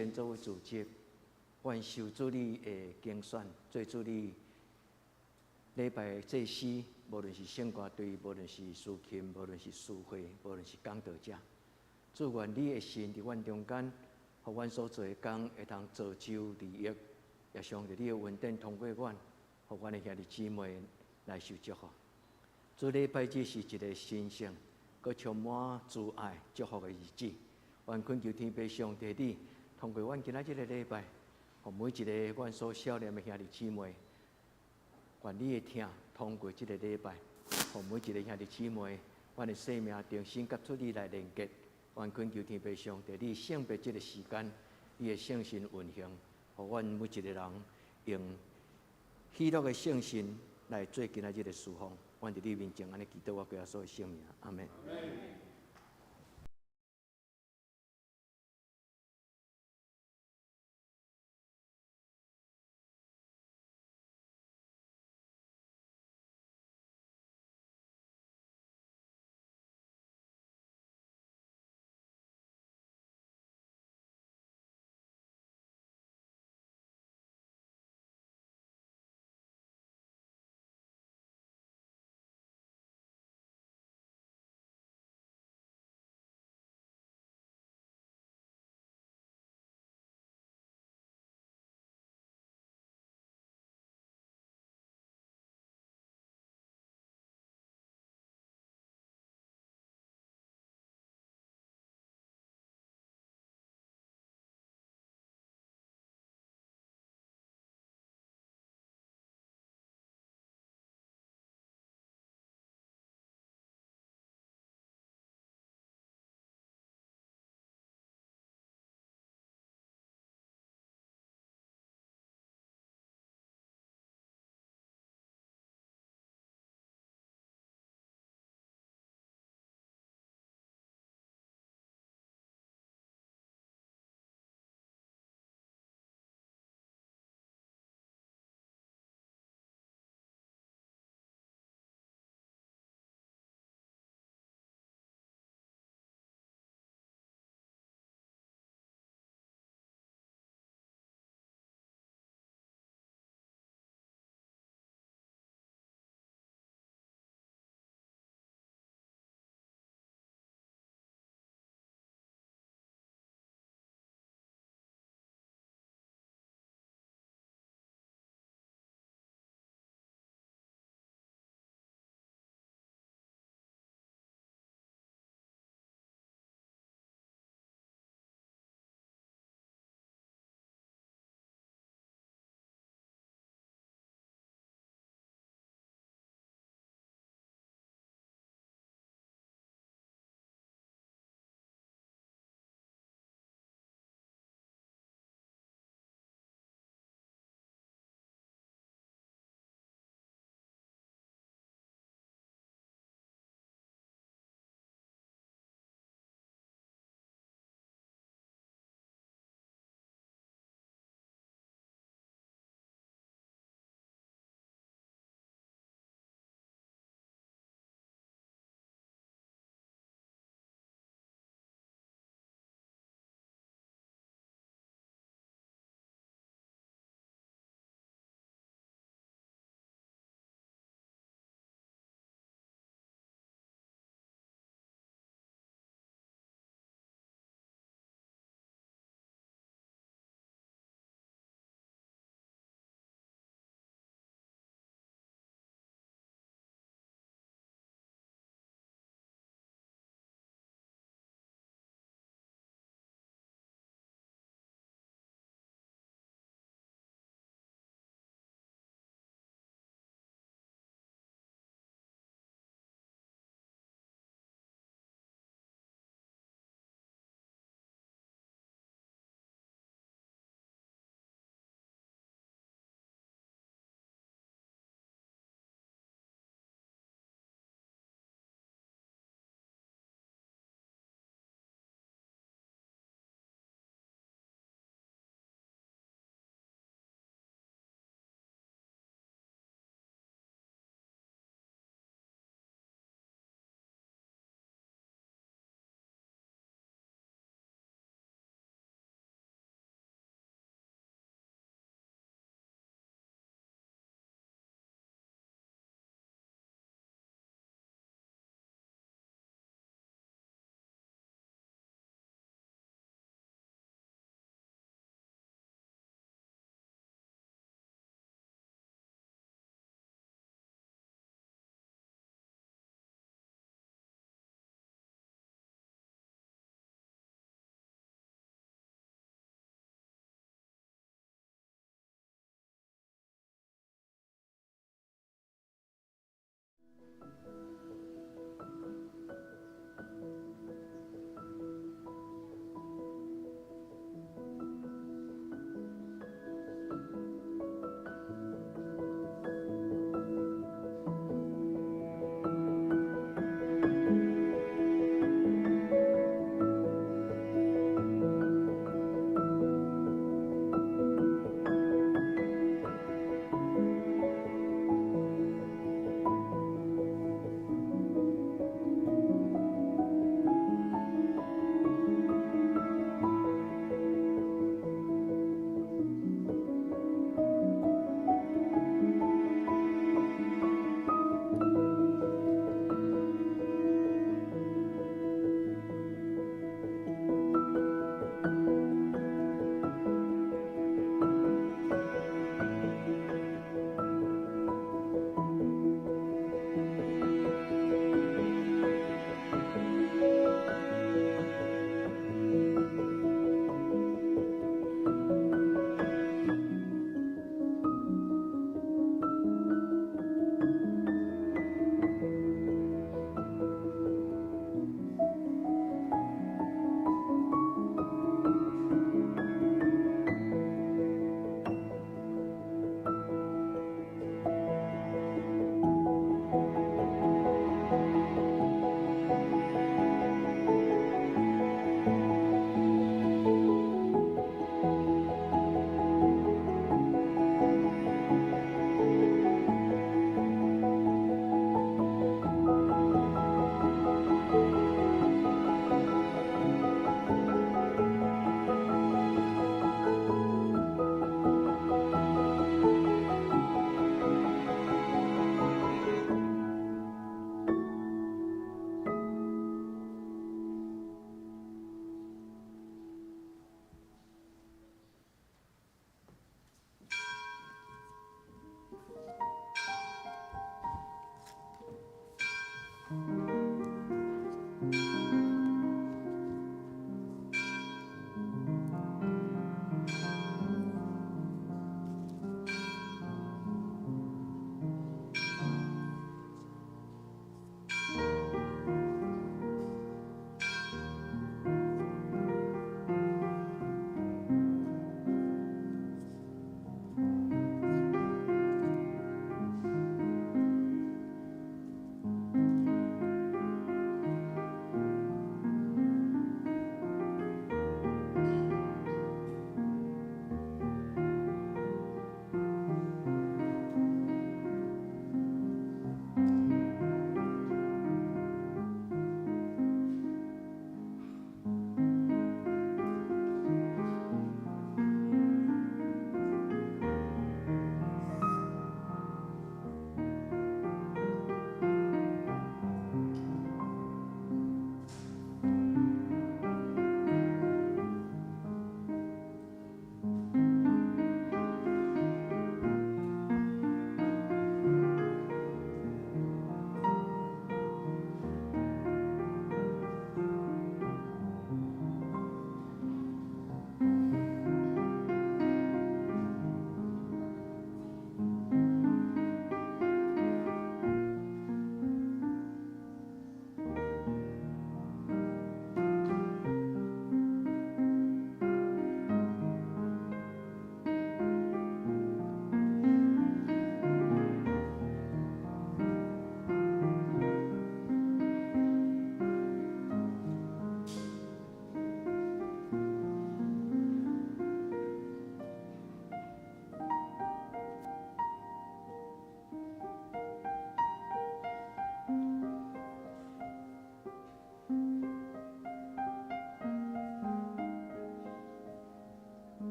殿做主席，阮受主你的揀選，做主你禮拜的祭司，無論是聖歌隊，無論是司琴，無論是司會，無論是講道者，主願你的神佇阮中間，予阮所做的工會當造就利益，也上帝你的恩典通過阮，予阮的兄弟姊妹來受祝福。主禮拜日是一个神聖、閣充滿慈愛、祝福的日子。阮懇求天父上帝你，通過阮今仔這个禮拜，予每一个阮所想念的兄弟姊妹，願你的疼通過這个禮拜，予每一个兄弟姊妹，阮的生命重新佮主你來連結。阮懇求天父上帝你聖別這个時間，你的聖神運行，予阮每一个人用喜樂的聖神來做今仔日的事奉。阮佇你面前按呢祈禱，我耶穌的聖名，阿們。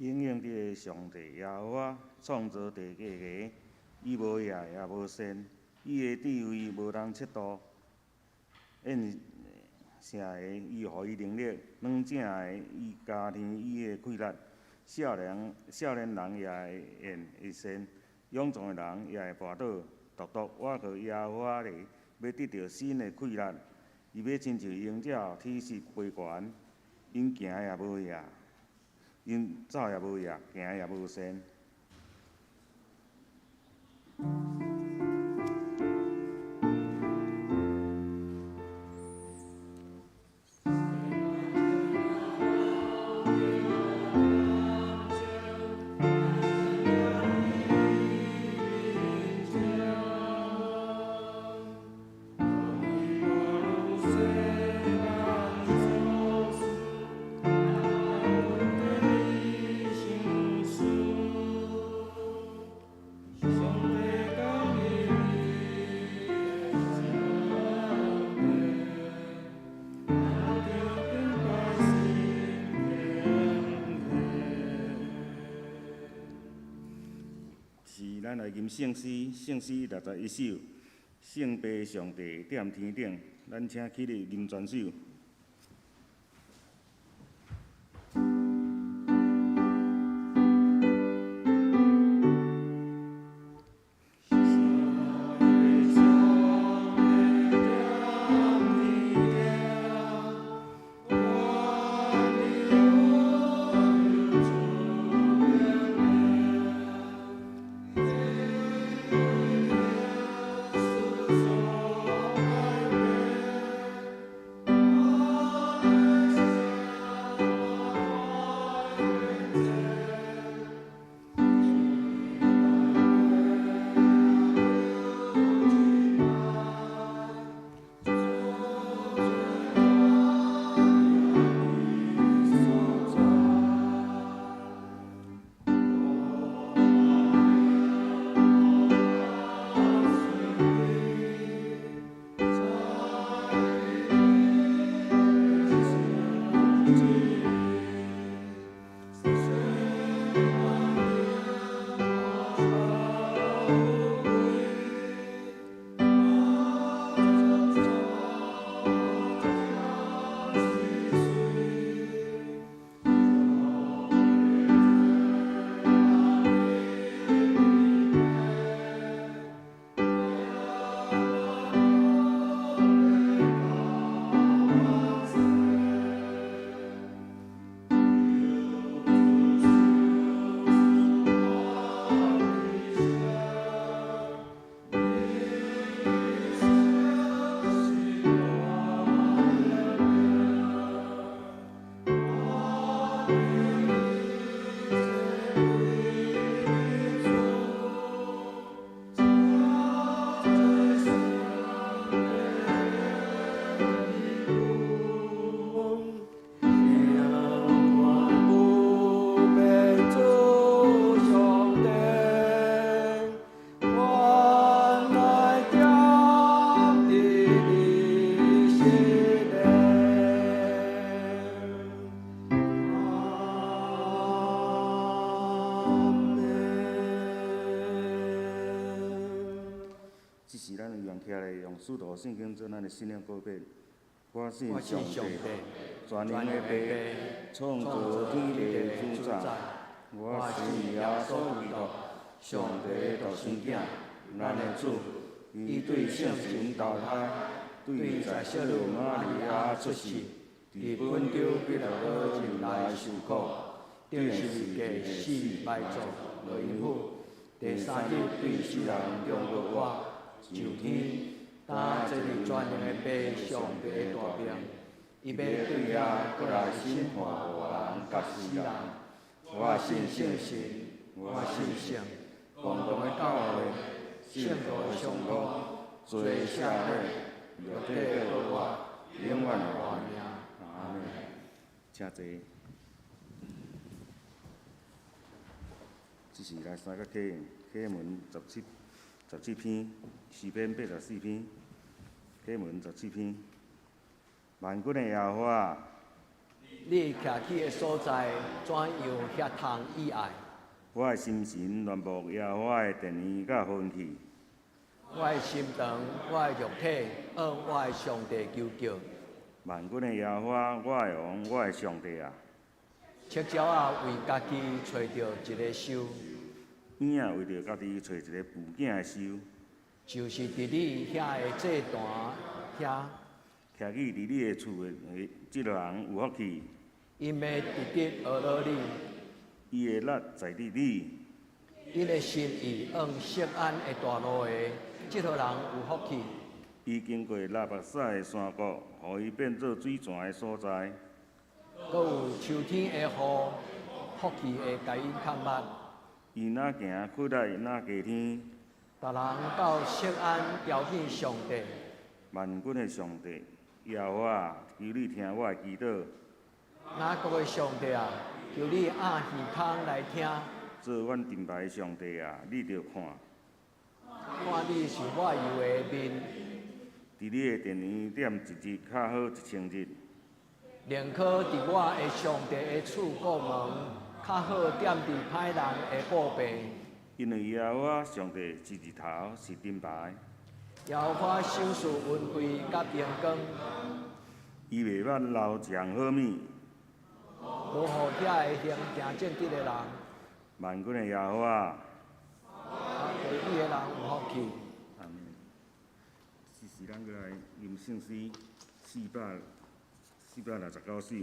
永远的上帝耶和华创造地界个，伊无夜也无昼，伊的智慧无人测度。现成的伊予伊能力，软正的伊加添伊的气力。少年人也会演会善，勇壮的人也会跋倒。独独倚靠耶和华的，欲得著新的氣力。伊欲親像鷹鳥體質飛懸，𪜶行也無野，𪜶走也無野，行也無跣。是咱來吟聖詩，聖詩61首，聖父上帝踮天頂，咱請起立吟全首。這時咱有用徛來用使徒信經做咱的信仰告白。我信上帝，全能的父，創造天地的主宰。我信耶穌基督，上帝的獨生囝，咱的主。伊對聖神投胎，對在聖女瑪利亞出世，佇本丟彼拉多任內受苦，釘十字架死埋葬落陰府，第三日對死人中復活，上天，擔坐佇全能的父上帝的大爿，伊欲對遐閣來審判活人佮死人。我信聖神，我信聖共同的教會，聖徒的相通，罪赦免，肉體的復活，永遠活命。阿們。請坐。這是來三個啟啟文17篇，詩篇84篇，啟文十七篇。萬軍的耶和華，你徛起的所在怎樣遐通意愛？我的心神戀慕耶和華的殿宇佮魂器。我的心腸，我的肉體，向我的上帝求叫。萬軍的耶和華，我的王，我的上帝啊！赤鳥仔為家己揣著一个岫，鷹仔為著家己揣一个孵囝的岫。就是佇你遐的祭壇遐。徛起佇你的厝的這號人有福氣。𪜶欲直直學樂你。伊的力在佇你。𪜶的心意往錫安的大路的，這號人有福氣。伊經過喇縛撒的山谷，予伊變做水泉的所在。閣有秋天的雨，福氣會共𪜶崁密。伊若行窟內，若加天。逐人到錫安朝見上帝。萬軍的上帝，耶和華，求你聽我的祈禱。雅各的上帝啊，求你掩耳孔來聽。做阮盾牌的上帝啊，你著看。看你受抹油的面。佇你的殿裡踮一日，較好一千日。寧可佇我的上帝的厝過門，較好踮佇歹人的布棚。因為耶和華上帝是日頭，是盾牌。耶和華賞賜恩惠佮榮光。伊袂捌留一項好物。無予遐个行行正直的人。萬軍的耶和華。對伊的人有福氣。阿們。這時咱閣來吟聖詩469首。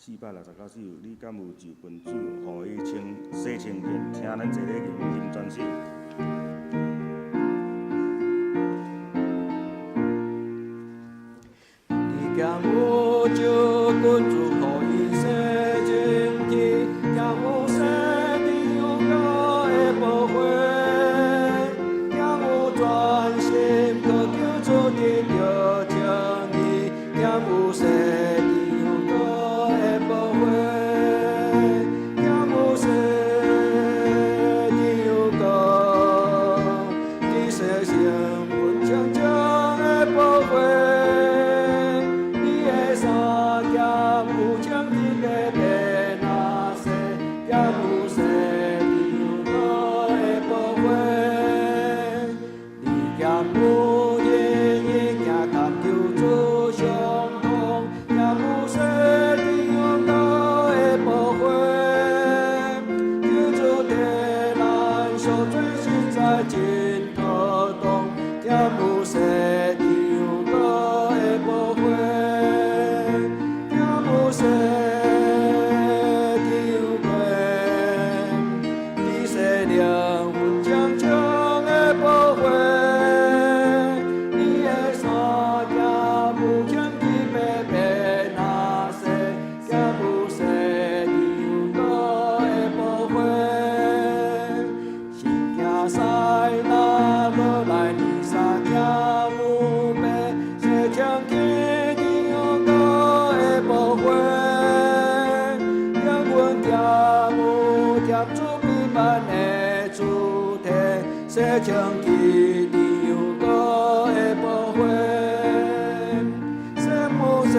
469首，你敢有就近主，予伊清洗清淨？請咱齊來吟吟全首。你敢有就近主，予伊洗清氣？敢有洗淨有膏的寶血？敢有專心渴求主得著稱義？敢有洗淨有膏的寶血？敢有洗淨有膏，得洗成阮清淨的寶血？你的衫劍有清潔的白若洗，敢有洗淨有膏的寶血？你敢有日日行崁求主相通？敢有洗淨有膏的寶血？求主替咱贖罪，實在真妥當。敢有洗淨有膏的寶血？敢有洗淨有過，得洗靈魂清淨的寶血？你的衫劍有清潔白白若洗，敢有洗淨有膏的寶血？新囝婿若落來，二三劍有白，洗清潔有膏的寶血。靈魂劍有掂主美滿的主體，洗清潔有膏的寶血。洗無洗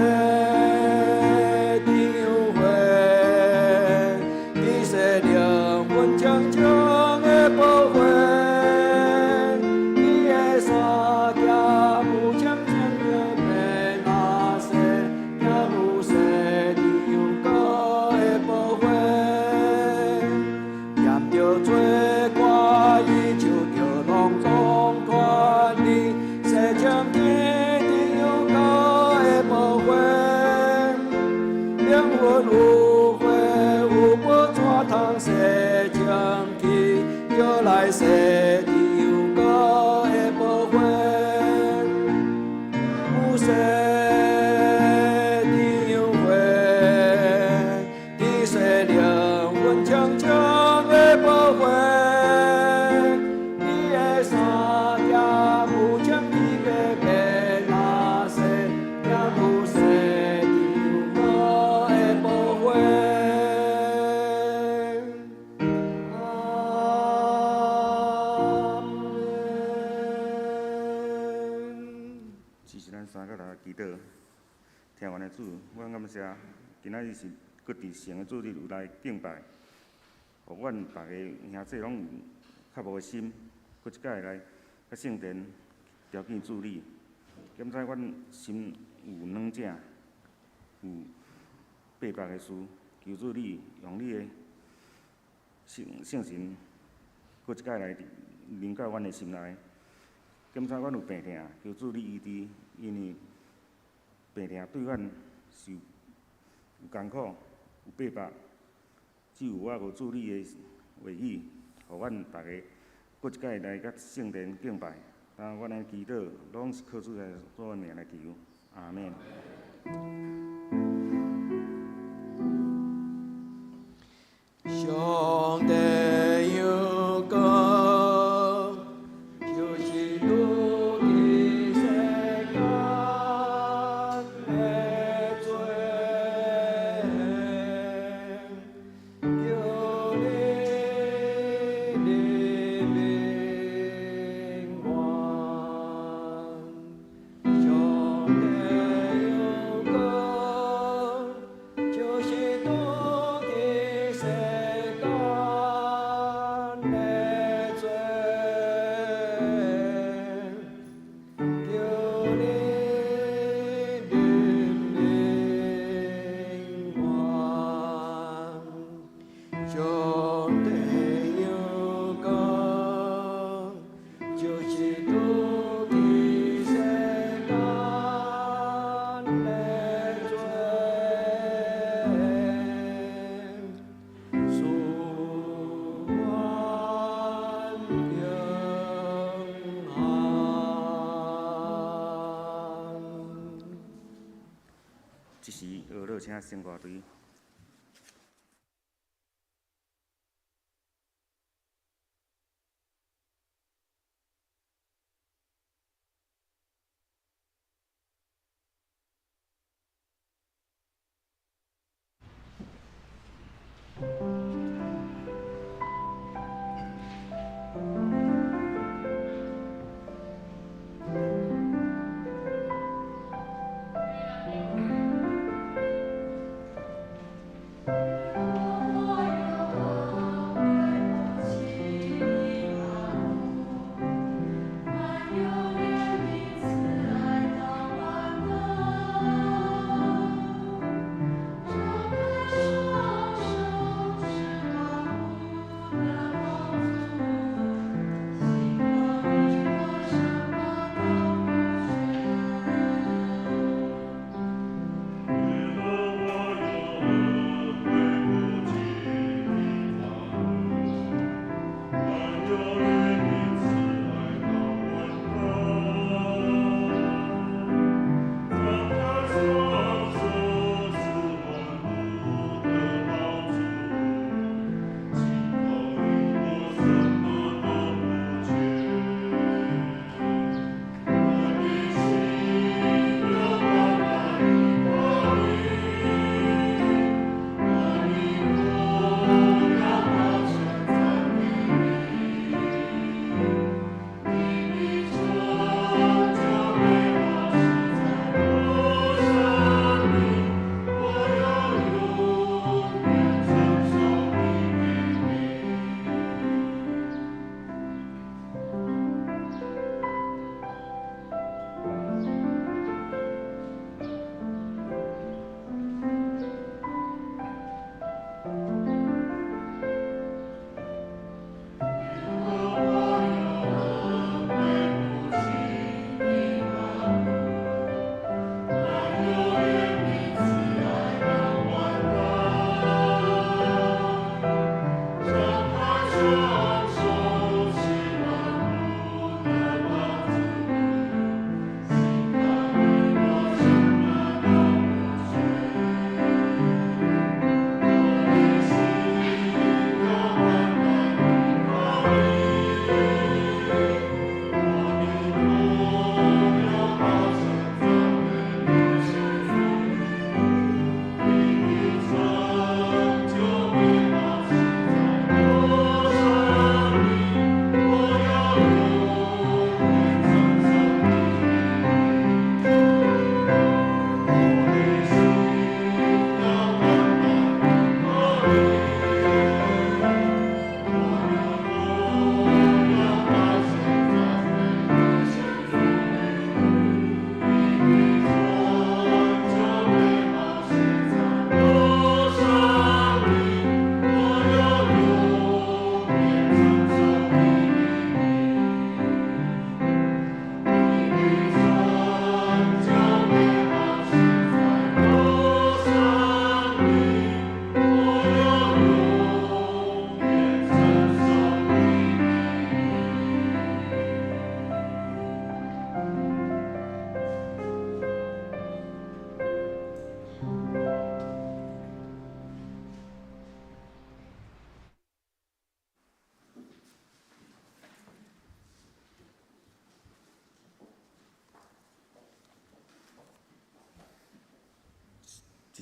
淨有血，得洗靈魂清淨的寶血。你的衫劍有清淨的白若洗，敢有洗淨有膏的寶血？驗著罪過，伊就著攏總脫離，洗清潔有膏的寶血。靈魂有血有寶怎通洗清氣？叫來洗淨有膏的寶血。有洗淨有血，得洗靈魂清淨的寶血。你的衫劍有清潔白白若洗，敢有洗淨有膏的寶血？阿們。這時咱三個來祈禱，聽完的主，阮感謝，今仔日是閣佇聖的主日有來敬拜，予阮逐个兄弟攏有較無的心，閣一擺來到聖殿朝見主你。敢知阮心有軟正，有百的事，求主你用你的聖聖神，閣一擺來臨到阮的心內，檢查阮有病痛，求主你醫治，因為病痛對阮是有艱苦、有逼迫，只有我無主你的話語，予阮逐个閣一擺來佮聖殿敬拜。啊，阮的祈禱攏是靠主耶穌的名來求，阿們。上帝有光，就是拄佇世間的罪，求你憐憫我。上帝有光，就是拄佇世間的罪，求你憐憫我。上帝有光，就是拄佇世間的罪，賜阮平安。這時，學樂請聖歌隊。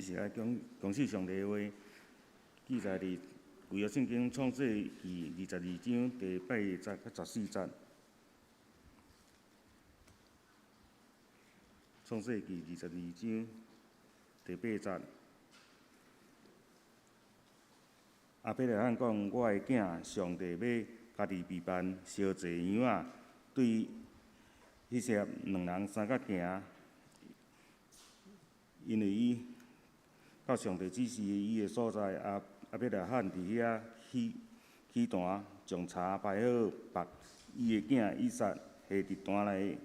這是愛講講述上帝的話，記載佇舊約聖經創世記22章第八節到14節。創世記22章第八節，亞伯拉罕講：我的囝，上帝欲家己備辦燒祭羊仔，對彼些兩人相佮行，因為伊到上帝指示伊的所在，亞伯拉罕佇遐起起壇，將柴排好，縛伊的囝以撒下佇壇內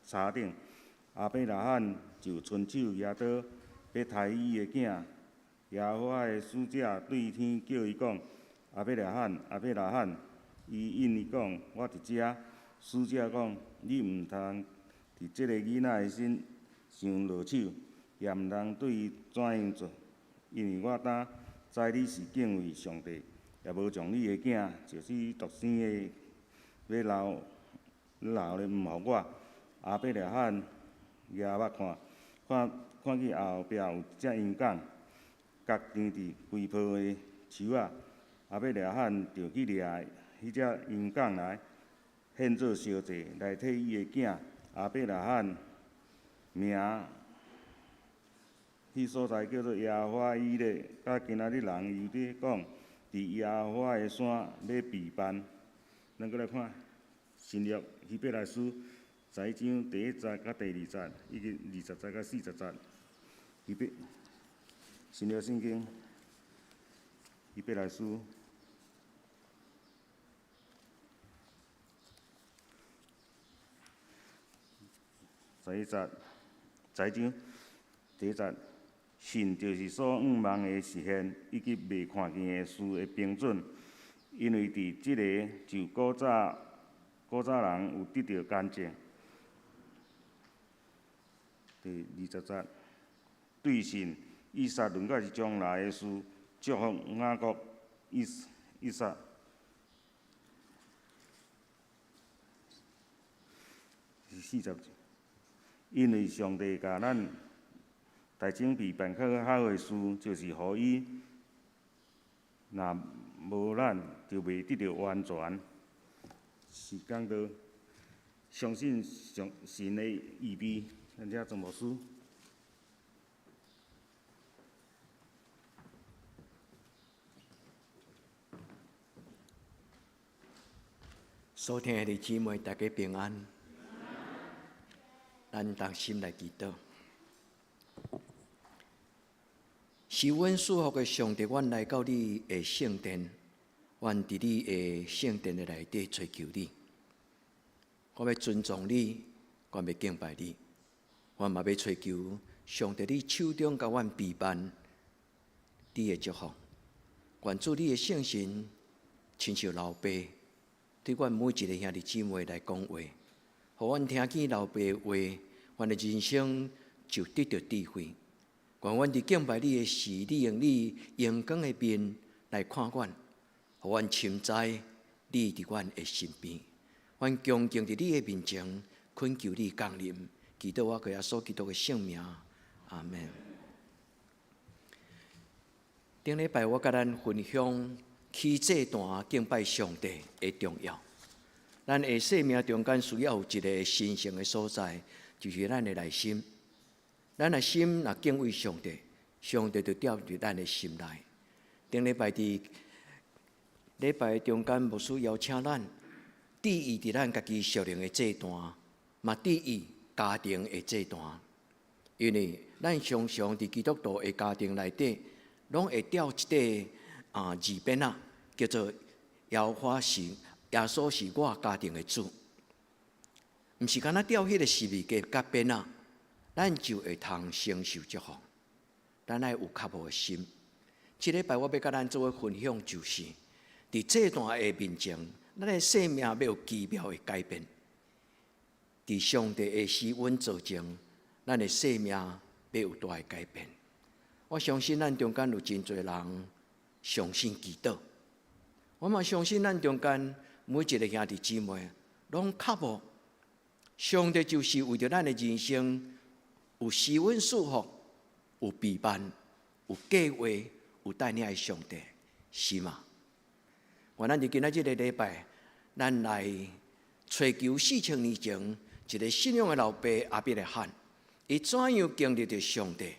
柴頂。亞伯拉罕就伸手舉刀，欲刣伊的囝。耶和華的使者對天叫伊講：亞伯拉罕，亞伯拉罕！伊應伊講：我佇遮。使者講：你毋通佇這个囡仔的身上落手，也毋通對伊怎樣做，因為我當知你是敬畏上帝，也無將你的囝，就是獨生的，欲留留咧毋予我。亞伯拉罕舉目看，看看見後壁有一隻羊犅，角纏佇桂抱的樹仔。亞伯拉罕就去掠彼隻羊犅來，獻做燒祭，來替伊的囝亞伯拉罕名。彼所在叫做耶和華以勒，到今仔日人猶咧講，佇耶和華的山欲備辦。咱閣來看新約希伯來書11章第1節佮第2節，以及20節佮40節。希伯新約聖經希伯來書11節11章第1節，信就是所向望的實現，以及未看見的事的憑準。因為佇這个就古早人有得著見證。第20節，對信以撒論到是將來的事，祝福雅各、以撒。是40，因為上帝共咱大眾備辦較好的事，就是予伊，若無咱就袂得著完全。是講到相信上神的預備，咱請莊牧師。所聽的姊妹，大家平安。咱同心來祈禱。是阮賜福的上帝，阮來到你的聖殿，阮佇你的聖殿的內底追求你。我欲尊重你，我欲敬拜你，我嘛欲追求上帝你手中共阮備辦你的祝福。願主你的聖神親像老爸，對阮每一个兄弟姊妹來講話，予阮聽見老爸的話，阮的人生就得著智慧。願阮佇敬拜你的時，你用你榮光的面來看阮，予阮深知你佇阮的身邊。阮恭敬佇你的面前，懇求你降臨，祈禱我耶穌基督的聖名，阿們。頂禮拜我共咱分享起祭壇敬拜上帝的重要。咱的生命中間需要有一个神聖的所在，就是咱的內心。咱的心若敬畏上帝，上帝就住佇咱的心內。頂禮拜佇禮拜中間，牧師邀請咱注意佇咱家己屬靈的祭壇，嘛注意家庭的祭壇。因為咱常常佇基督徒的家庭內底，攏會吊一塊字匾仔，叫做耶和華是耶穌是我家庭的主。毋是干焦吊彼个十字架佮匾仔，咱就會通承受祝福。咱愛有渴慕的心。這禮拜我欲共咱做伙分享，就是佇祭壇的面前，咱的生命欲有奇妙的改變。佇上帝的施恩座前，咱的生命欲有大的改變。我相信咱中間有真濟人相信祈禱，我嘛相信咱中間每一个兄弟姊妹攏渴慕上帝，就是為著咱的人生有施恩賜福，有備辦。有計劃、有帶領的上帝，是嗎？願咱佇今仔這個禮拜，咱來揣求4000年前一個信仰的老爸亞伯拉罕，伊怎樣經歷著上帝，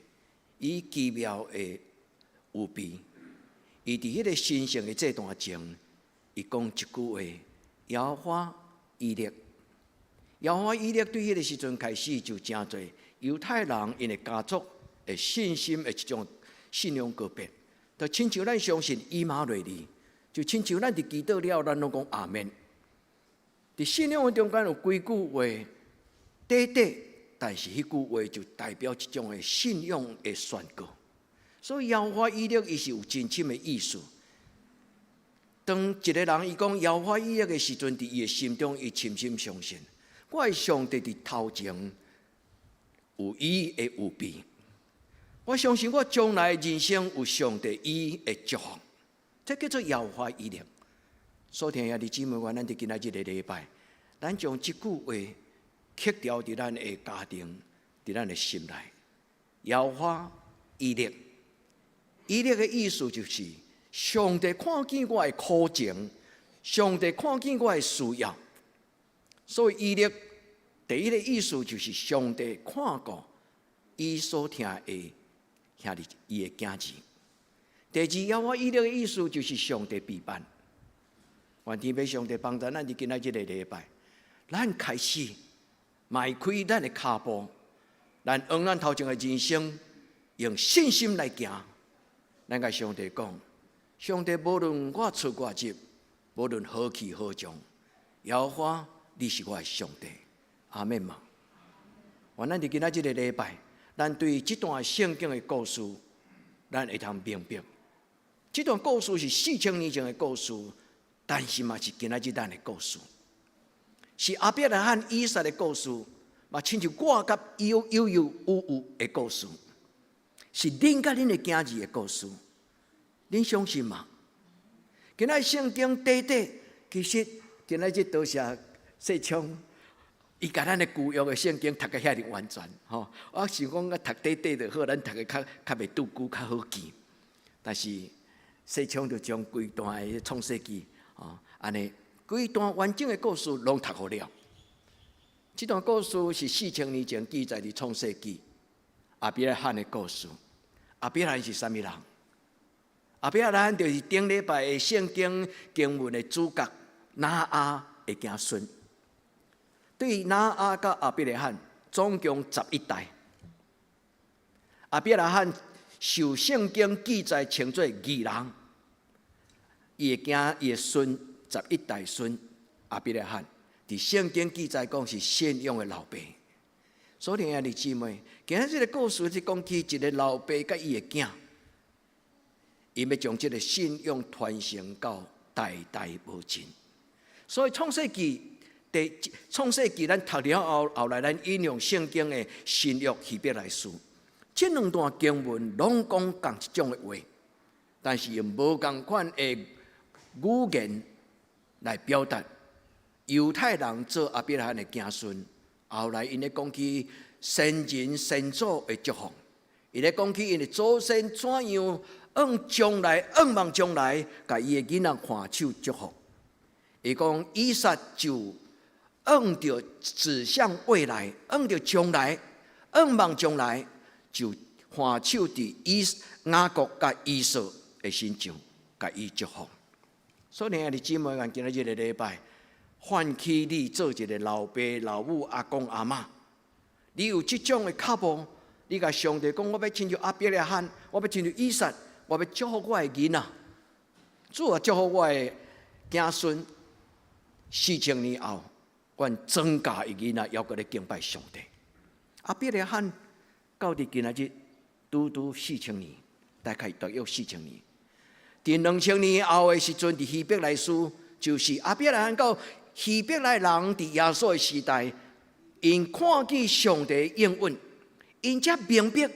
伊奇妙的預備，伊佇彼個神聖的祭壇前，伊講一句話：耶和華以勒。耶和華以勒對彼個時陣開始就成做猶太人𪜶的家族的信心的一種信仰告白，就親像咱相信以馬內利，就親像咱佇祈禱了，咱攏講阿們。佇信仰的中間有幾句話，短短，但是彼句話就代表一種的信仰的宣告。所以耶和華以勒伊是有真深的意思。當一個人伊講耶和華以勒的時陣，佇伊的心中，伊深深相信，我的上帝佇頭前有伊的預備。我相信我將來人生有上帝伊的祝福，這叫做耶和華以勒。所聽兄弟姊妹，願咱佇今仔這個禮拜，咱將這句話刻牢佇咱的家庭，佇咱的心內。耶和華以勒，以勒的意思就是上帝看見我的苦情，上帝看見我的需要，所以以勒第一個意思就是上帝看顧伊所疼的兄弟，伊的囝兒。第二，耶和華以勒的意思就是上帝備辦。願天父上帝幫助咱佇今仔這個禮拜，咱開始邁開咱的跤步，咱往咱頭前的人生用信心來行。咱共上帝講，上帝無論我出我入，無論何去何從，耶和華你是我的上帝。阿們嗎？願咱佇今仔這個禮拜，咱對這段聖經的故事，咱會通明白。這段故事是4000年前的故事，但是嘛是今仔日咱的故事，是亞伯拉罕、以撒的故事，嘛親像我佮悠悠悠有有的故事，是恁佮恁的囝兒的故事，恁相信嗎？今仔聖經短短，其實今仔日多謝世聰，伊共咱的舊約的聖經讀甲遐爾完全，吼！我想講啊，讀短短就好，咱讀得較較袂拄久，較好記。但是世聰就將規段的創世記，吼，按呢規段完整的故事攏讀予了。這段故事是4000年前記載佇創世記亞伯拉罕的故事。亞伯拉罕是啥物人？亞伯拉罕就是頂禮拜的聖經經文的主角拿亞的子孫。對拿亞佮亞伯拉罕總共11代。亞伯拉罕受聖經記載稱做義人，伊的囝伊的孫11代孫亞伯拉罕，佇聖經記載講是信仰的老爸。所以兄弟姊妹，今仔這個故事是講起一個老爸佮伊的囝，𪜶欲將這個信仰傳承到代代無盡。所以創世記第創世記，咱讀了後，後來咱引用聖經的新約希伯來書，這兩段經文攏講仝一種的話，但是用無仝款的語言來表達。猶太人做亞伯拉罕的子孫，後來𪜶咧講起先人先祖的祝福，伊咧講起𪜶的祖先怎樣向將來、向望將來，共伊的囡仔牽手祝福。伊講以撒就向著指向未來，向著將來，向望將來，就牽手佇以雅各佮以掃的身上，共伊祝福。所以兄弟姊妹，願今仔這個禮拜，喚起你做一個老爸、老母、阿公、阿嬤，你有這種的腳步，你共上帝講，我欲親像亞伯拉罕，我欲親像以撒，我欲祝福我的囡仔，主啊，祝福我的子孫。4000年後，阮莊家的囡仔猶閣咧敬拜上帝。亞伯拉罕到佇今仔日，拄拄四千年，大概大約四千年。佇2000年後的時陣，佇希伯來書，就是亞伯拉罕到希伯來人佇耶穌的時代，𪜶看見上帝應允，𪜶才明白，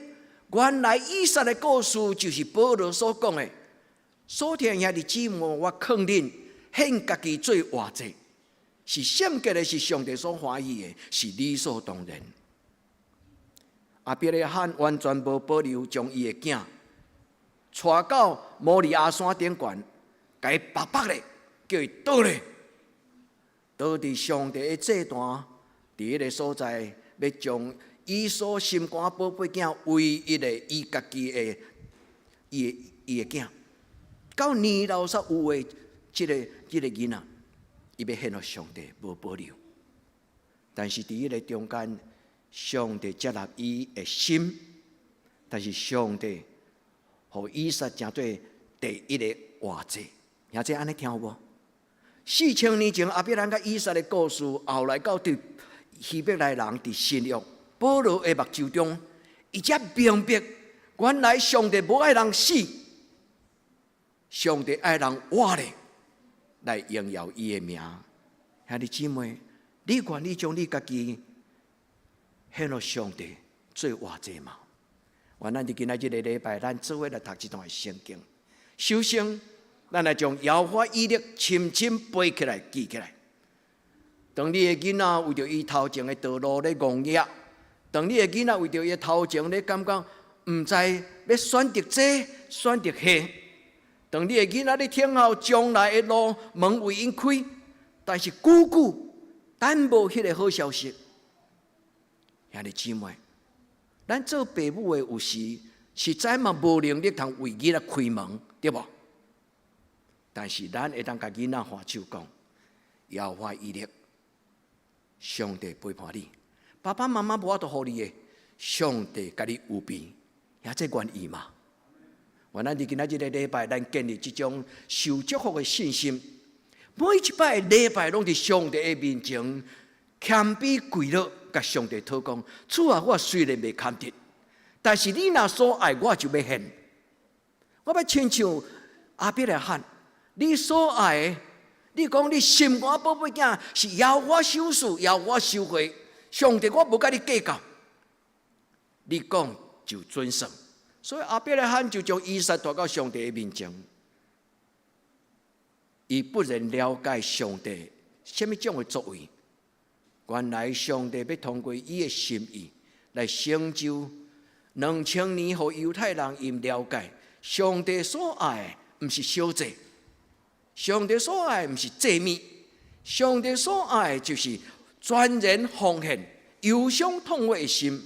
原來以撒的故事就是保羅所講的。所聽兄弟姊妹，我勸恁獻家己做活祭，是聖潔的，是上帝所歡喜的，是理所當然。亞伯拉罕完全無保留，將伊的囝帶到摩利亞山頂懸，共伊縛縛咧，叫伊倒咧，倒佇上帝的祭壇，佇彼个所在，欲將伊所心肝寶貝囝唯一的伊家己的伊的囝，到年老煞有的這個囡仔，伊欲獻予上帝無保留。但是佇彼个中間，上帝接納伊的心，但是上帝予以撒成做第一个活祭，兄弟按呢聽有無？4000年前亞伯蘭佮以撒的故事，後來到佇希伯來人佇新約保羅的目睭中，伊才明白，原來上帝無愛人死，上帝愛人活咧，來榮耀伊的名。兄弟姊妹，你願意將你家己獻予上帝做活祭嗎？願咱佇今仔這個禮拜，咱做伙來讀這段聖經。首先，咱來將耶和華以勒深深背起來、記起來。當你的囡仔為著伊頭前的道路咧戇攑，當你的囡仔為著伊頭前咧感覺毋知欲選擇這選擇彼，當你的囡仔咧聽候將來的路門為𪜶開，但是久久等無彼个好消息。兄弟姊妹，咱做爸母的有時實在嘛無能力通為囡仔開門，對無？但是咱會當共囡仔揮手講，耶和華以勒，上帝陪伴你，爸爸媽媽無法度予你的，上帝共你預備，兄弟願意嗎？願咱佇今仔這個禮拜，咱建立這種受祝福的信心。每一擺禮拜攏佇上帝的面前謙卑跪落，共上帝討講：主啊，我雖然袂堪得，但是你若所愛，我就欲獻。我欲親像亞伯拉罕，你所愛的，你講你心肝寶貝囝是耶和華賞賜，耶和華收回，上帝我無共你計較，你講就準算。所以亞伯拉罕就將以撒帶到上帝的面前。伊不然了解上帝啥物種的作為，原來上帝欲通過伊的心意來成就2000年，予猶太人𪜶了解上帝所愛的毋是小祭，上帝所愛的毋是祭物，上帝所愛的就是全然奉獻、憂傷痛悔的心。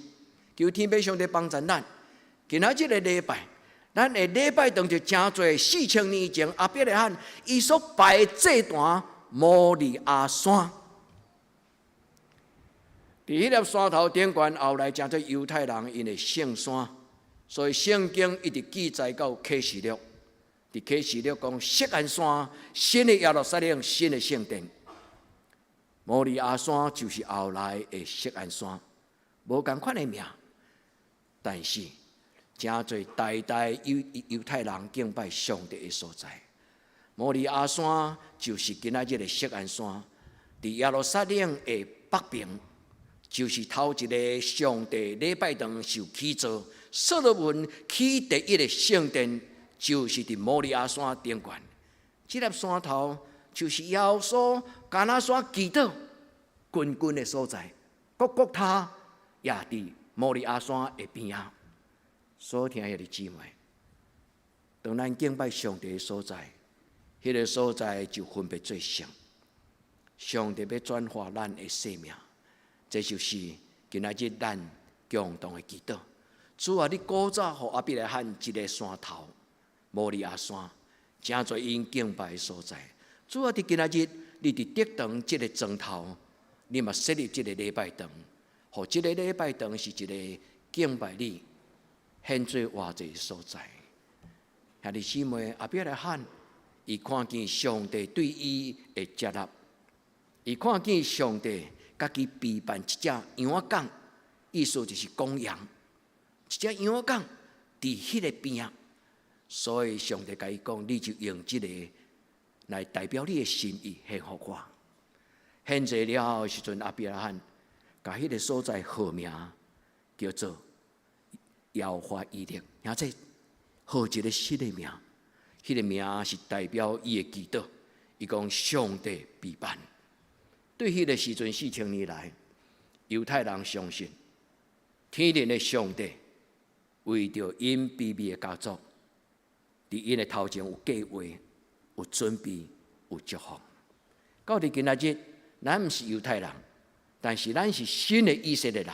求天父上帝幫助咱，今仔這個禮拜，咱的禮拜堂就成做4000年前亞伯拉罕伊所拜的祭壇摩利亞山。佇彼粒山頭頂懸，後來成做猶太人𪜶的聖山，所以聖經一直記載到啟示錄。佇啟示錄講錫安山，新的耶路撒冷，新的聖殿。摩利亞山就是後來的錫安山，無仝款的名，但是成做代代猶太人敬拜上帝的所在。摩利亞山就是今仔日的錫安山，佇耶路撒冷的北邊，就是頭一个上帝禮拜堂受起造，所羅門起第一個聖殿，就是佇摩利亞山頂懸。這粒山頭就是耶穌橄欖山祈禱軍軍的所在，各各他也佇摩利亞山的邊仔。所疼愛的姊妹，當咱敬拜上帝的所在，彼个所在就分別做聖。上帝欲轉化咱的生命，這就是今仔日咱共同的祈禱。主啊，你古早予亞伯拉罕一个山頭，摩利亞山，成做𪜶敬拜的所在。主啊，佇今仔日，你佇得堂這个磚頭，你嘛設立這个禮拜堂，予這個禮拜堂是一个敬拜你、獻做活祭的所在。兄弟姊妹，亞伯拉罕，伊看見上帝對伊的接納，伊看見上帝共伊備辦一隻羊仔犅，意思就是公羊，一隻羊仔犅佇彼个邊仔，所以上帝共伊講，你就用這个來代表你的心意獻予我。獻祭了後的時陣，亞伯拉罕共彼个所在號名叫做耶和華以勒，兄弟號一个新的名，彼个名是代表伊的祈禱。伊講上帝備辦。對彼个時陣4000年來，猶太人相信天靈的上帝為著𪜶卑微的家族，佇𪜶的頭前有計劃、有準備、有祝福。到佇今仔日，咱毋是猶太人，但是咱是新的以色列人。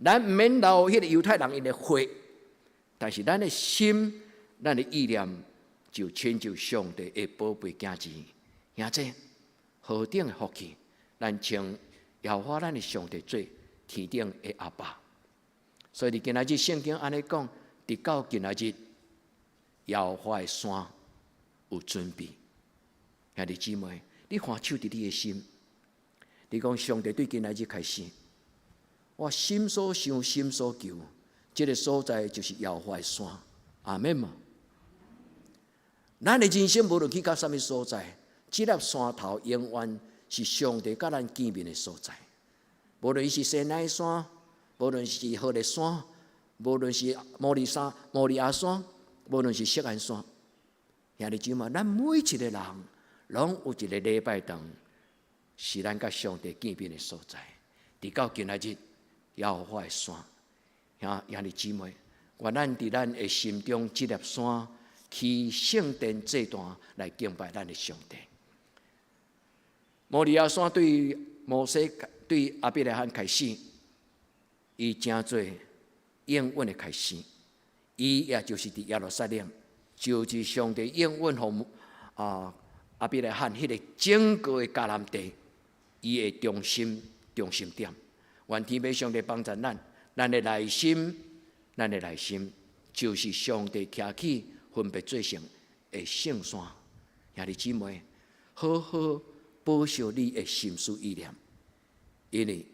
咱毋免流彼个猶太人𪜶的血，但是咱的心、咱的意念，就親像上帝的寶貝囝兒。兄弟，何等的福氣！咱稱耶和華咱的上帝做天頂的阿爸。所以佇今仔日聖經按呢講，直到今仔日，耶和華的山有準備。兄弟姊妹，你看手佇你的心，你講上帝對今仔日開始，我心所想、心所求，這个所在就是耶和華的山。阿們無？咱的人生無論去到啥物所在，這粒山頭永遠是上帝佮咱見面的所在。無論伊是西奈山，無論是何烈山，無論是摩利山、摩利亞山，無論是錫安山，兄弟姊妹，咱每一个人攏有一个禮拜堂，是咱佮上帝見面的所在。直到今仔日，耶和華的山，兄弟姊妹，願咱佇咱的心中這粒山，去聖殿祭壇來敬拜咱的上帝。摩利亞山對摩西、對亞伯拉罕開始，伊成做應允的開始。伊也就是佇耶路撒冷，就是上帝應允予亞伯拉罕彼个整個的迦南地，伊的中心點。願天父上帝幫助咱，咱的內心就是上帝徛起分別做聖的聖山。兄弟姊妹，好好保守你的心思意念，因為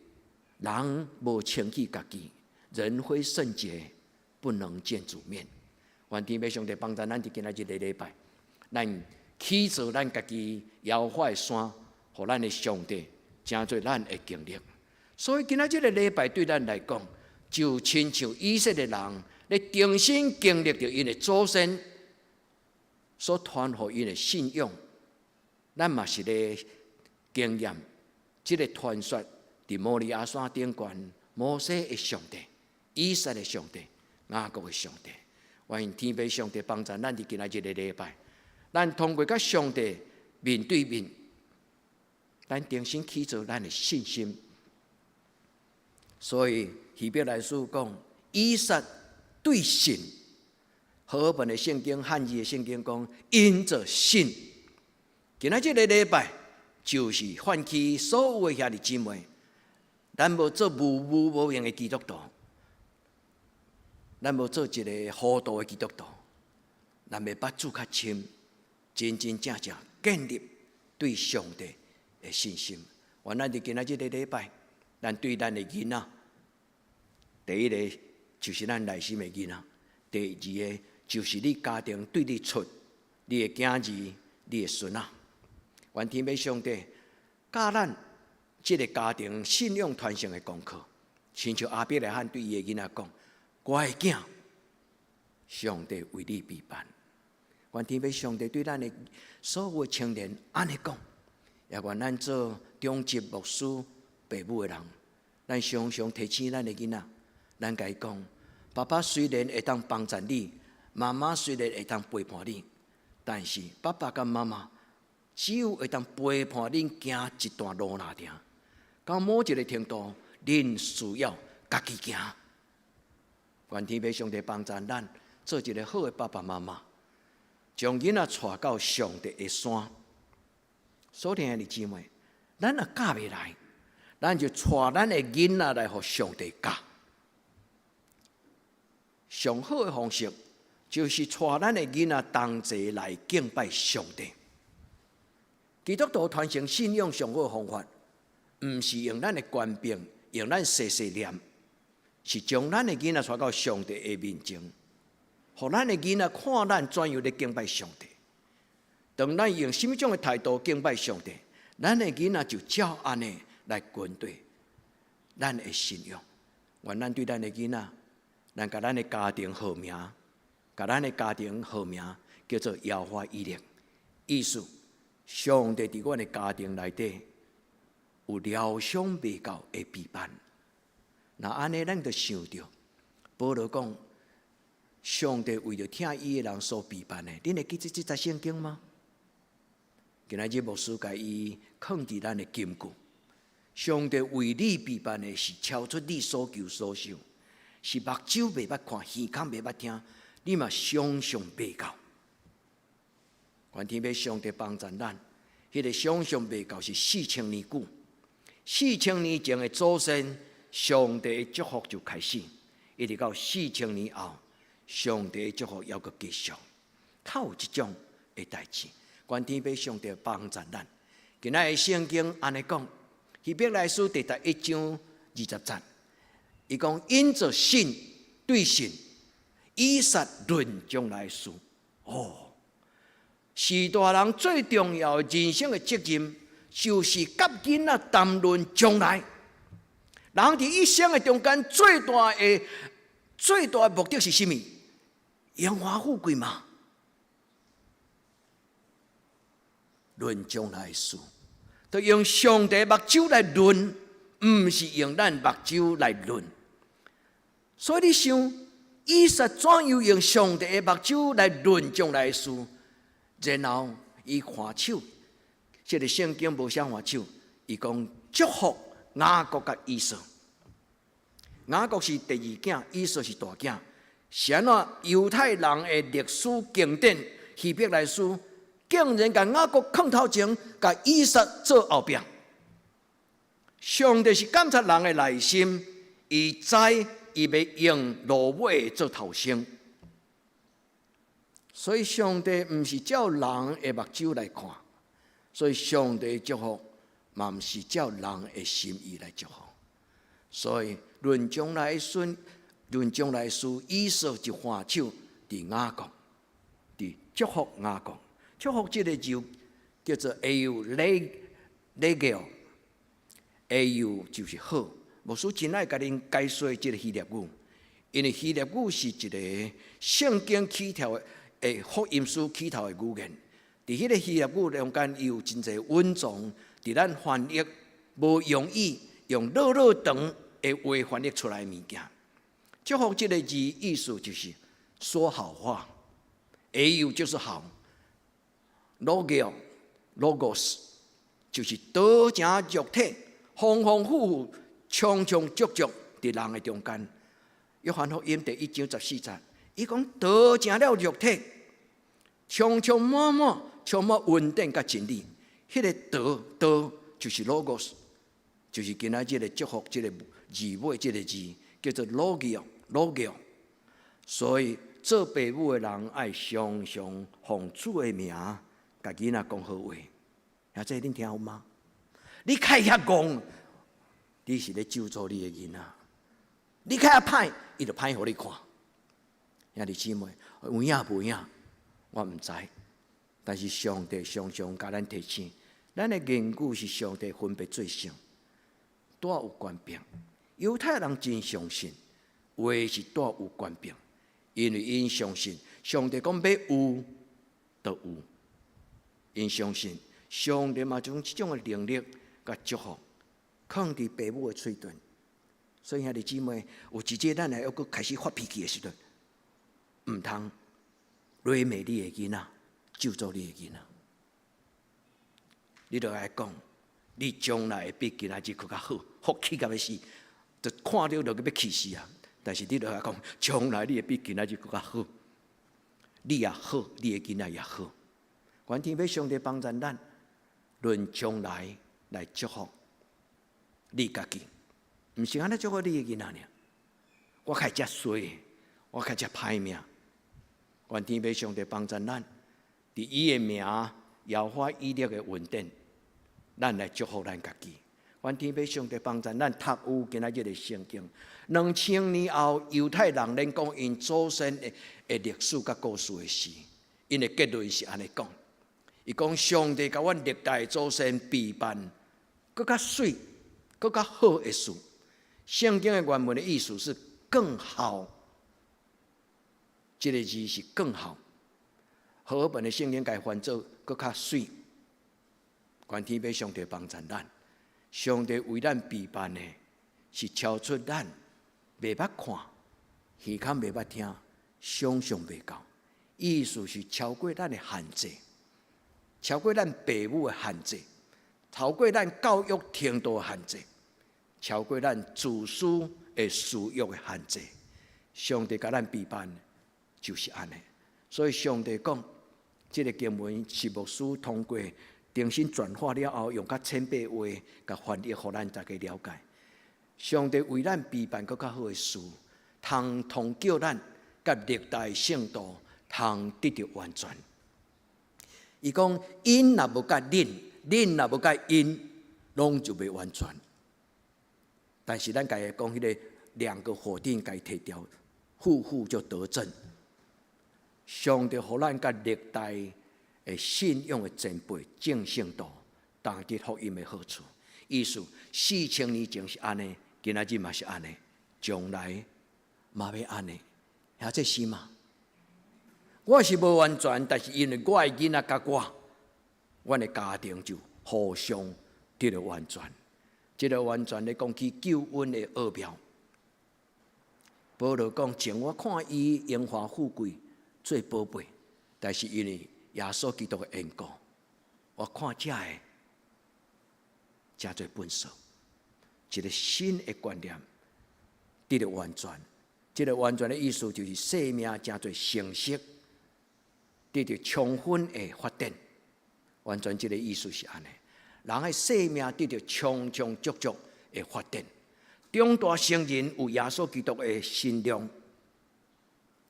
人無清潔家己，人非聖潔，不能見主面。願天父上帝幫助咱佇今仔日個禮拜，咱起造咱家己耶和華的山，予咱的上帝成做咱的經歷。所以今仔這个禮拜對咱來講，就親像以色列人咧重新經歷著𪜶的祖先所傳予𪜶的信仰，咱嘛是咧經驗這个傳說，佇摩利亞山頂懸，摩西的上帝、以撒的上帝、雅各的上帝。願天父上帝幫助咱佇今仔這个禮拜，咱通過佮上帝面對面，咱重新起造咱的信心。所以希伯來書講，以撒對信，和合本的聖經、漢字的聖經講，因著信。今仔這个禮拜就是喚起所有的兄弟姊妹，咱無做無無無用的基督徒，咱無做一个糊塗的基督徒，咱欲捌主較深，真真正正建立對上帝的信心。願咱佇今仔這个禮拜，咱對咱的囡仔，第一个就是咱內心的囡仔，第二个就是你家庭對你出你的囝兒、你的孫仔。願天父上帝教咱這个家庭信仰傳承的功課，親像亞伯拉罕對伊的囡仔講：“我的囝，上帝為你備辦。”願天父上帝對咱的所有的青年按呢講，也願咱做長執牧師、爸母的人，咱常常提醒咱的囡仔，咱共伊講：爸爸雖然會當幫助你，媽媽雖然會當陪伴你，但是爸爸佮媽媽只有會當陪伴恁行一段路爾爾，到某一个程度，恁需要家己行。願天父上帝幫助咱做一个好的爸爸媽媽，將囡仔帶到上帝的山。所疼的姊妹，咱若教袂來，咱就帶咱的囡仔來予上帝教。上好的方式就是帶咱的囡仔同齊來敬拜上帝。基督徒傳承信仰上好的方法，毋是用咱的權柄，用咱細細念，是將咱的囡仔帶到上帝的面前，予咱的囡仔看咱怎樣咧敬拜上帝。當咱用啥物種的態度敬拜上帝，咱的囡仔就照按呢來跟隨咱的信仰。願咱對咱的囡仔，咱共咱的家庭號名，共咱的家庭號名叫做耶和華以勒，意思上帝佇阮的家庭內底有料想袂到的備辦。若按呢，咱就想著保羅講，上帝為著疼伊的人所備辦的。恁會記這這節聖經嗎？今仔日牧師共伊囥佇咱的金句。上帝為你備辦的是超出你所求所想，是目睭袂捌看，耳孔袂捌聽，你嘛想象袂到。願天父上帝幫助咱，彼個想象袂到是四千年久，四千年前的祖先，上帝的祝福就開始，一直到四千年後，上帝的祝福猶閣繼續，較有這種的代誌。願天父上帝幫助咱。今仔日聖經按呢講，希伯來書第11章20節，伊講因著信對信，以撒論將來事。哦，是大人最重要人生的責任，就是佮囡仔談論將來。人佇一生的中間最大的目的是啥物？榮華富貴嗎？論將來事，就用上帝目睭來論，毋是用咱目睭來論。所以你想，以撒怎樣用上帝的目睭來論將來事？然後伊還手，這个聖經無寫還手，伊講祝福雅各佮以掃。雅各是第二囝，以掃是大囝。是按怎猶太人的歷史經典希伯來書，竟然共雅各囥頭前，共以撒做後壁。上帝是監察人的內心，伊知伊欲用落尾做頭先。所以上帝毋是照人的目睭來看，所以上帝祝福嘛毋是照人的心意來祝福。所以論將來孫，論將來事，以掃就還手佇雅各，佇祝福雅各。祝福這个字叫做 εὐλογέω，εὐ 就是好。牧師真愛共恁解說這个希臘語，因為希臘語是一个聖經起頭的福音書起頭的語言。佇彼个希臘語中間，伊有真濟隱藏，佇咱翻譯無容易用落落長的話翻譯出來的物件。祝福這个字意思就是說好話，εὐ 就是好，λόγιο，logos 就是道成肉體，豐豐富富、充充足足佇人的中間。約翰福音第1章14節，伊講道成了肉體，充充滿滿，充滿恩典佮真理。彼个道道就是 logos，就是今仔這个祝福這个字尾這个字叫做 λόγιο，λόγιο。所以做爸母的人愛常常奉主的名，共囡仔講好話。啊，這恁聽有嗎？你較遐戇，你是咧咒詛你的囡仔；你較遐歹，伊就歹予你看。兄弟姊妹，有影無影，我毋知。但是上帝常常共咱提醒，咱的言語是上帝分別做聖，帶有權柄。猶太人真相信，話是帶有權柄，因為𪜶相信上帝講欲有，就有。𪜶相信上帝嘛將這種的能力佮祝福，囥佇爸母的喙唇。所以兄弟姊妹，有一日咱來猶閣開始發脾氣的時陣，毋通詈罵你的囡仔，咒詛你的囡仔。你著愛講，你將來會比今仔日閣較好，福氣共欲死，就看著就欲氣死啊！但是你著愛講，將來你會比今仔日閣較好，你也好，你的囡仔也好。願天父上帝幫助咱，論將來來祝福你家己，毋是按呢祝福你的囡仔爾。我較會遮衰，我較遮歹命。願天父上帝幫助咱，佇伊的名耶和華以勒的恩典，咱來祝福咱家己。願天父上帝幫助咱讀有今仔日的聖經。2000年後，猶太人咧講𪜶祖先的歷史佮故事的時，𪜶的結論是按呢講。伊講上帝共阮歷代祖先備辦閣較媠、閣較好的事。聖經的原文的意思是更好，這个字是更好。和合本的聖經共翻做閣較媠。願天父上帝幫助咱，上帝為咱備辦的是超出咱袂捌看、耳孔袂捌聽、想象袂到。意思是超過咱的限制，超過咱父母的限制，超過咱教育程度的限制，超過咱自私的私欲的限制。上帝共咱備辦就是按呢。所以上帝講，這个經文是牧師通過重新轉化了後，用較淺白話共翻譯，予咱大家了解。上帝為咱備辦閣較好的事，通通叫咱佮歷代聖徒通得著完全。伊講，𪜶若無佮恁，恁若無佮𪜶，攏就袂完全。但是咱家己講彼个兩個否定共提掉，負負就得正。上帝予咱佮歷代的信仰的前輩眾聖徒，同得福音的好處。意思4000年前是按呢，今仔日嘛是按呢，將來嘛欲按呢，遐這是嗎？我是無完全，但是因為我的囡仔佮我，阮的家庭就互相得著完全。這个完全咧講起救恩的奧妙。保羅講，前我看伊榮華富貴做寶貝，但是因為耶穌基督的緣故，我看這个誠做糞掃，一个新的觀念得著完全。這个完全的意思就是生命誠做成熟，得著充分的發展。完全這个意思是按呢，人的生命得著充充足足的發展。長大成人有耶穌基督的身量，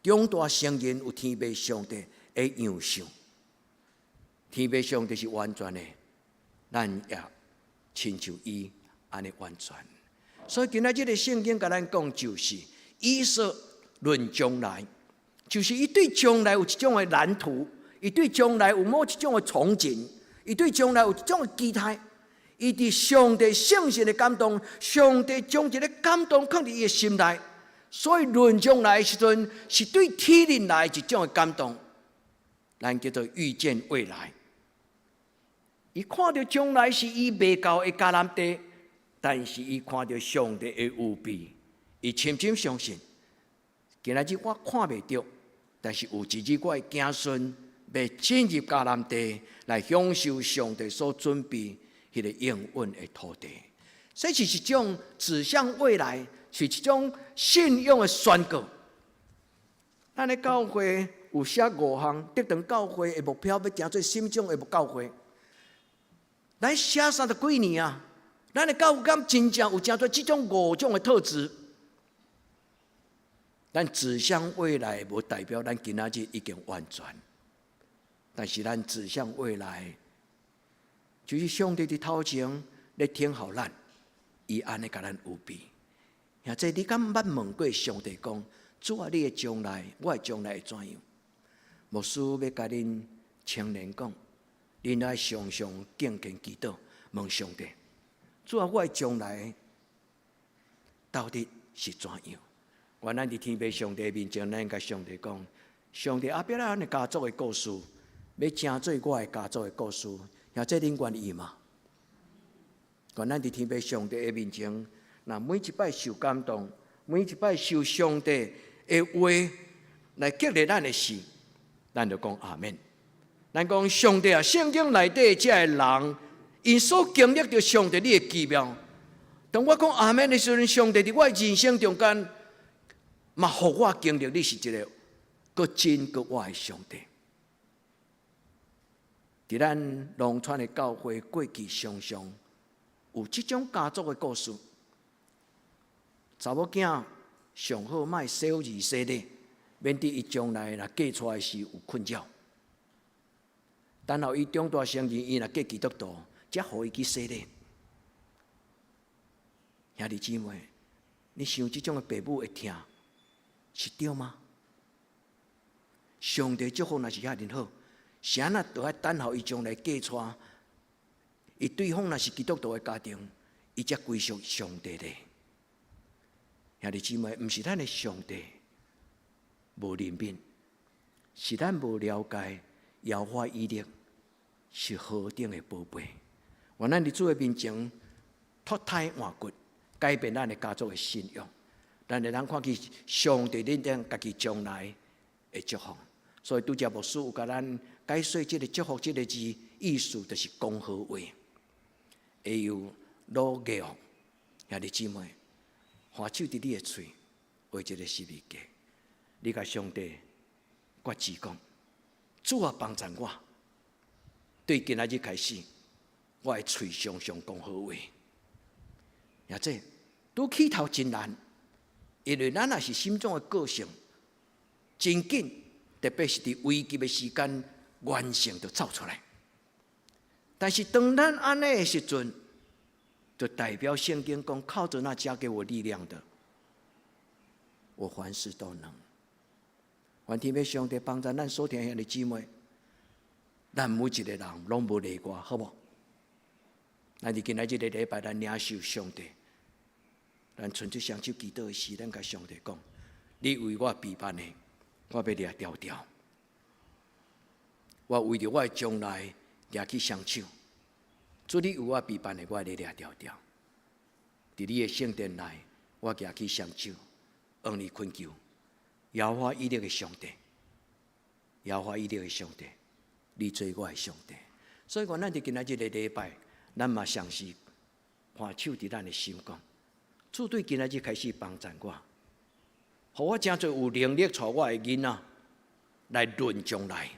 長大成人有天父上帝的樣相。天父上帝是完全的，咱也親像伊按呢完全。所以今仔這个聖經共咱講，就是以撒論將來，就是伊對將來有一種的藍圖，伊對將來有某一種的憧憬，伊對將來有一種的期待。伊佇上帝聖神的感動，上帝將這个感動放佇伊的心內，所以論將來的時陣，是對體認來一種的感動，咱叫做預見未來。伊看著將來是伊袂到的迦南地，但是伊看著上帝的預備，伊深深相信。今仔日我看袂著，但是有一日我的子孫欲進入迦南地來享受上帝所準備彼个應允的土地。這是一種指向未來，是一種信仰的宣告。咱的教會有寫五項，得長教會的目標，欲成做啥物種的教會？咱寫三十幾年啊，咱的教會敢真正有成做這種五種的特質？咱指向未來，無代表咱今仔日已經完全，但是咱指向未來，就是上帝佇頭前咧聽候咱，伊按呢共咱預備。兄弟，你敢捌問過上帝講：主啊，你的將來，我的將來會怎樣？牧師欲共恁青年講，恁愛常常敬虔祈禱，問上帝：主啊，我的將來到底是怎樣？願咱佇天父上帝面前，咱共上帝講：上帝後壁咱的家族的故事，欲成做我的家族的故事。兄弟，恁願意嗎？願咱佇天父上帝的面前，若每一擺受感動，每一擺受上帝的話來激勵咱的時，咱就講阿們。咱講上帝啊，聖經內底這个人，𪜶所經歷著上帝你的奇妙。當我講阿們的時陣，上帝佇我人生中間，嘛予我經歷你是一个閣真閣活的上帝。佇咱農村的教會，過去常常有這種家族的故事。查某囝上好莫洗兒洗禮，免得伊將來若嫁娶時有困擾。等候伊長大成人，伊若嫁基督徒，才予伊去洗禮。兄弟姊妹，你想這種的父母會疼是對嗎？上帝祝福若是遐爾好，啥若都愛等候伊將來嫁娶，伊對方若是基督徒的家庭，伊才歸屬上帝咧。兄弟姊妹，毋是咱的上帝無憐憫，是咱無了解耶和華以勒是何等的寶貝。願咱佇主的面前脫胎換骨，改變咱的家族的信仰。咱會當看見上帝恁頂家己將來的祝福。所以拄才牧師有共咱解說這個祝福這個字意思，就是講好話，會有老額兄弟姊妹，橫手佇你的喙，畫一個十字架，你共上帝決志講，主啊幫贊我，對今仔日開始，我的喙常常講好話。也這拄起頭真難，因為咱若是心中的個性真緊，特別是佇危急的時間，原性就走出來。但是當咱按呢的時陣，就代表聖經講，靠著那加給我力量的，我凡事都能。願天父上帝幫助咱所聽兄弟姊妹，咱每一個人攏無例外，好無？咱佇今仔這個禮拜，咱領受上帝，咱伸出雙手祈禱的時，咱共上帝講：你為我備辦的，我欲掠牢牢。我為著我的將來舉起雙手，主你為我備辦的，我欲掠牢牢。佇你的聖殿內，我舉起雙手，向你懇求。耶和華以勒的上帝，耶和華以勒的上帝，你做我的上帝。所以講，咱佇今仔這個禮拜，咱嘛嘗試橫手佇咱的心講，主對今仔日開始幫贊我，予我誠濟有能力帶我的囡仔來論將來。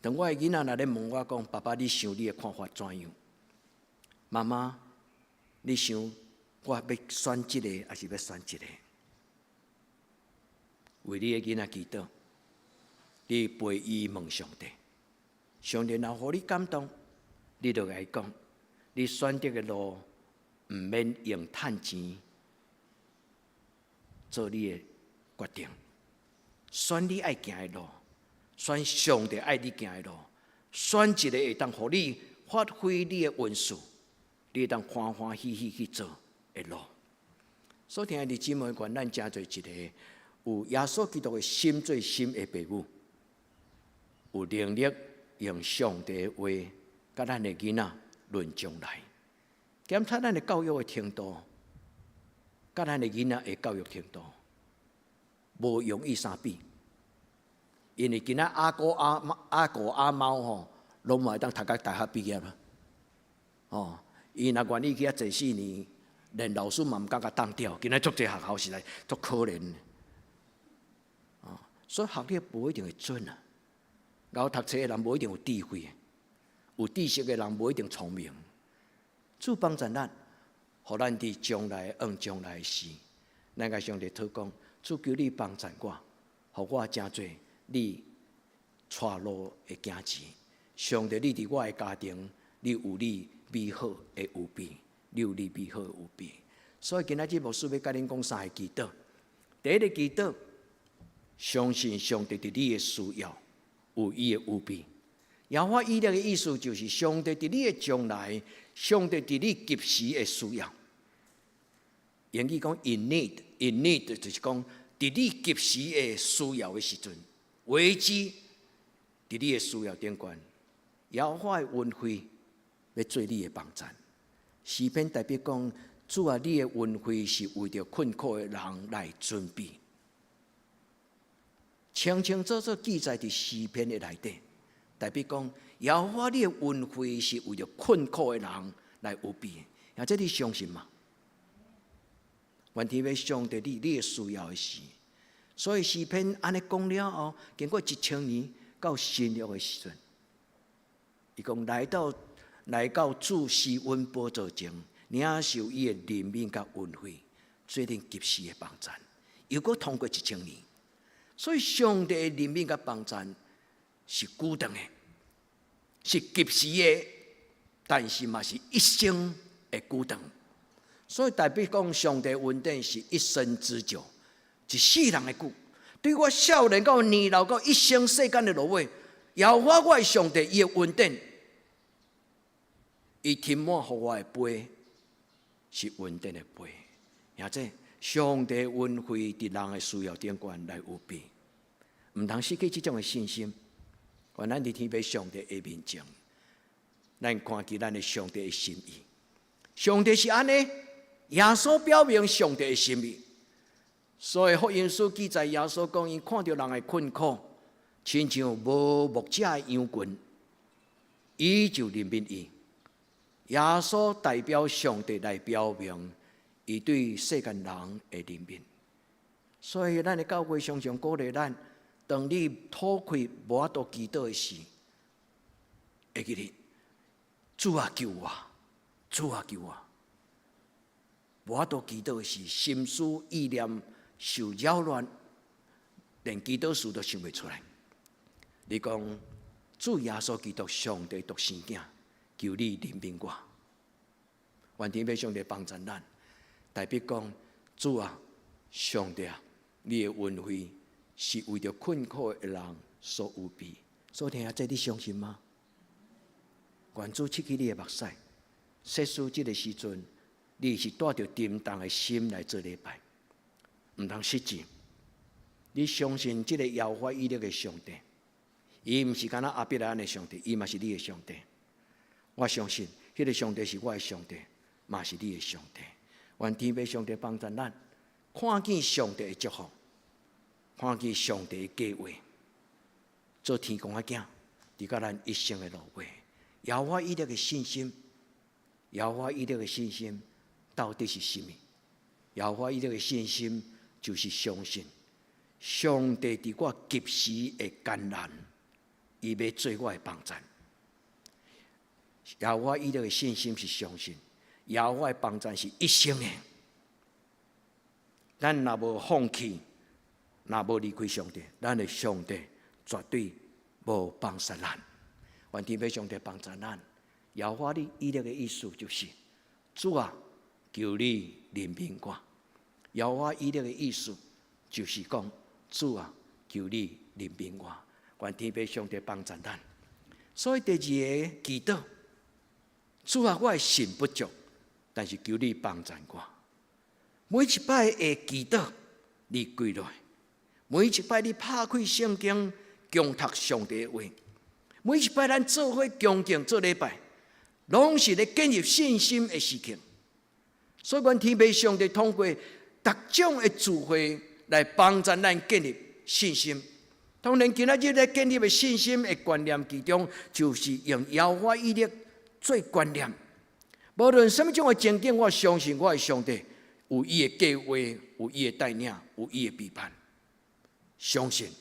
當我的囡仔若咧問我講：爸爸，你想你的看法怎樣？媽媽，你想我欲選這个，抑是欲選這个？為你的囡仔祈禱，你陪伊問上帝，上帝若予你感動，你就共伊講，你選擇的路毋免用趁錢做你的決定，選你愛行的路，選上帝愛你行的路，選一個會當予你發揮你的恩賜，你會當歡歡喜喜去做的路。所以，兄弟姊妹，願咱成做一個有耶穌基督的心做心的父母，有能力用上帝的話，佮咱的囡仔論將來，檢查咱的教育的程度，佮咱的囡仔的教育程度，無容易相比。因為今仔阿哥阿媽、阿狗阿貓吼，攏嘛會當讀到大學畢業啊。哦，伊若願意去遐坐4年，連老師嘛毋敢共當掉。今仔足濟學校實在足可憐。哦，所以學歷無一定會準啊。𠢕讀冊的人無一定有智慧，有知識的人無一定聰明。主幫助咱，予咱佇將來按將來時，咱共上帝禱告，主求你幫助我，予我成做你帶路的行者。上帝，你佇我的家庭，你有你美好的預備，你有你美好的預備。所以今仔日牧師欲共恁講三个祈禱。第一個祈禱，相信上帝佇你的需要有伊的預備。耶和華以勒的意思就是上帝佇你的將來，上帝佇你急時的需要。英語講 in need，in need 就是講佇你急時的需要的時陣，危機佇你的需要頂懸，耶和華的恩惠欲做你的幫贊。詩篇大衛講：主啊，你的恩惠是為著困苦的人來準備。清清楚楚記載佇詩篇的內底，大衛講：耶和華你的恩惠是為著困苦的人來預備的，啊，這你相信嗎？願天父上帝佇你的需要的時，所以詩篇按呢講了後，經過1000年到新約的時陣，伊講來到主施恩寶座前，領受伊的憐憫佮恩惠，做恁及時的幫贊。又閣通過一千年，所以上帝的憐憫佮幫贊是久長的，是及時的，但是嘛是一生的久長。所以大衛講，上帝恩典是一生之久，一世人的久。對我少年到年老到一生世間的落尾，耶和華我的上帝伊的恩典，伊添滿予我的杯是恩典的杯。也這上帝恩惠佇人的需要頂懸來預備，毋通失去這種的信心。願咱佇天父上帝的面前，咱看見咱的上帝的心意。上帝是按呢，耶穌表明上帝的心意。所以福音書記載耶穌講，伊看著人的困苦，親像無牧者的羊群，伊就憐憫伊。耶穌代表上帝來表明伊對世間人的憐憫。所以咱的教會常常鼓勵咱，當你討氣無法度祈禱的時，會記得主啊救我，主啊救我。無法度祈禱的時，心思意念受擾亂，連祈禱詞都想袂出來。你講主耶穌基督上帝獨生囝，求你憐憫我。願天父上帝幫助咱，代表講主啊，上帝啊，你的恩惠是為著困苦的人所預備。所以聽這你相信嗎？願主拭去你的目屎，設使這个時陣，你是帶著沉重的心來做禮拜，毋通失志。你相信這个耶和華以勒的上帝，伊毋是干焦亞伯拉罕的上帝，伊嘛是你的上帝。我相信，彼个上帝是我的上帝，嘛是你的上帝。願天父上帝幫助咱，看見上帝的祝福，看見上帝的計劃，做天公的囝，佇到咱一生的路尾。耶和華以勒的信心，耶和華以勒的信心到底是啥物？耶和華以勒的信心就是相信上帝佇我急時的艱難，伊欲做我的幫贊。耶和華以勒的信心是相信，耶和華的幫贊是一生的。咱若無放棄，若無離開上帝，咱的上帝絕對無放殺咱。願天父上帝幫助咱。耶和華以勒的意思就是：主啊，求你憐憫我。耶和華以勒的意思就是講：主啊，求你憐憫我。願天父上帝幫助咱。所以第二个祈禱，主啊，我的信不足，但是求你幫助我。每一擺的祈禱，你跪落來；每一擺你拍開聖經，恭讀上帝的話；每一擺咱做伙恭敬做禮拜，攏是咧建立信心的時刻。所以，願天父上帝通過各種的聚會來幫助咱建立信心。當然，今仔日咧建立的信心的觀念其中，就是用耶和華以勒做觀念。無論啥物種的情景，我相信我的上帝有伊的計劃，有伊的帶領，有伊的備辦。相信。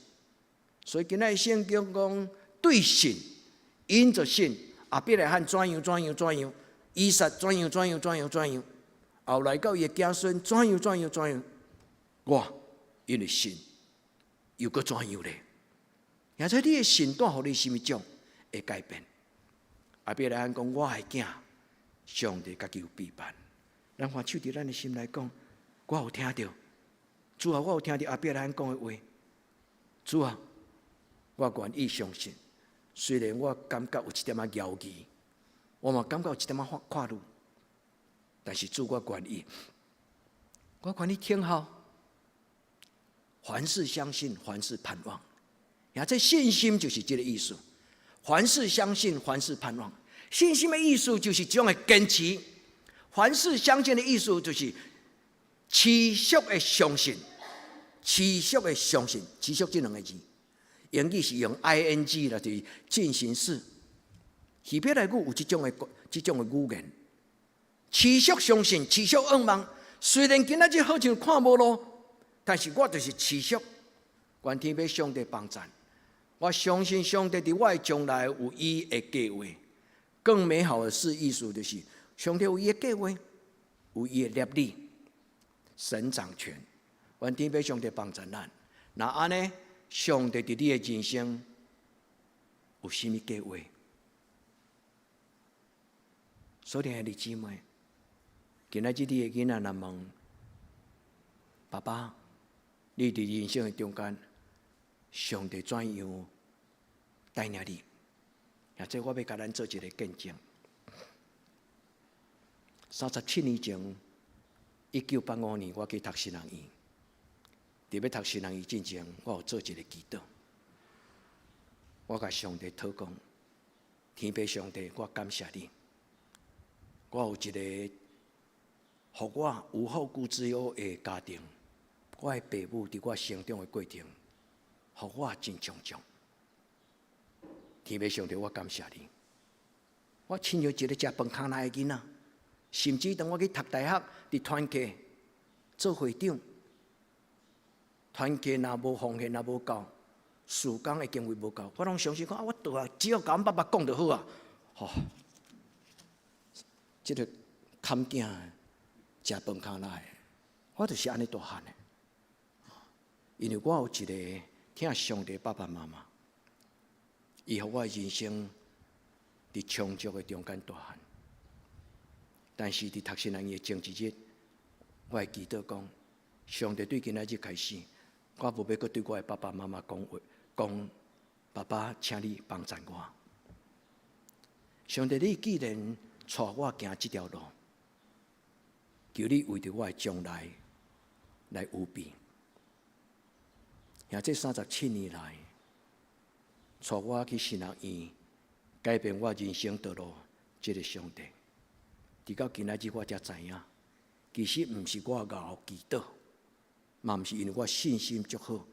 所以今仔日聖經講對信，因著信，亞伯拉罕怎樣怎樣怎樣，以撒怎樣怎樣怎樣怎樣，後來到伊的子孫怎樣怎樣怎樣，我因為信又閣怎樣咧？而且你的信帶予你啥物種會改變？亞伯拉罕講我的囝，上帝家己有備辦。咱還手佇咱的心內講，我有聽著，主啊，我有聽著亞伯拉罕講的話。主啊，我願意相信。雖然我感覺有一點仔猶豫，我嘛感覺有一點仔看慮，但是主，我願意，我願意聽候。凡事相信，凡事盼望。呀，這信心就是這个意思。凡事相信，凡事盼望。信心的意思就是這種的堅持。凡事相信的意思就是持續的相信，持續的相信，持續這兩个字，英語是用 ing 啦，就是進行式。希伯來語有這種的語言，持續相信，持續仰望。雖然今仔日好像看無路，但是我就是持續。願天父上帝幫贊，我相信上帝佇我的將來有伊的計劃。更美好的是意思就是，上帝有伊的計劃，有伊的律例，神掌權。願天父上帝幫助咱。若按呢，上帝佇你的人生有啥物計劃？所以，兄弟姊妹，今仔日你的囡仔若問爸爸，你佇人生的中間，上帝怎樣帶領你？或者我欲共咱做一个見證。37年前，1985年，我去讀神學院。佇欲讀神學院進前，我有做一个祈禱。我共上帝禱告，天父上帝，我感謝你。我有一个予我無後顧之憂的家庭，我的爸母佇我成長的過程，予我真強壯。天父上帝，我感謝你。我親像一个食飯空來的囡仔，甚至當我去讀大學，佇團契做會長，團契若無奉獻，若無夠，事工的經費無夠，我攏相信講啊，我倒來只要共阮爸爸講就好啊。吼，這个坎囝食飯空來，我就是按呢大漢的。因為我有一个疼上帝爸爸媽媽，伊予我的人生佇充足的中間大漢。但是佇讀神學院的前一日，我會祈禱講，上帝對今仔日開始，我無欲閣對我的爸爸媽媽講話，講爸爸，請你幫贊我。上帝，你既然帶我行這條路，求你為著我的將來來預備。遐這37年來，帶我去神學院，改變我人生道路，這个上帝，直到今仔日我才知影，其實毋是我𠢕祈禱，嘛毋是因為我信心足好，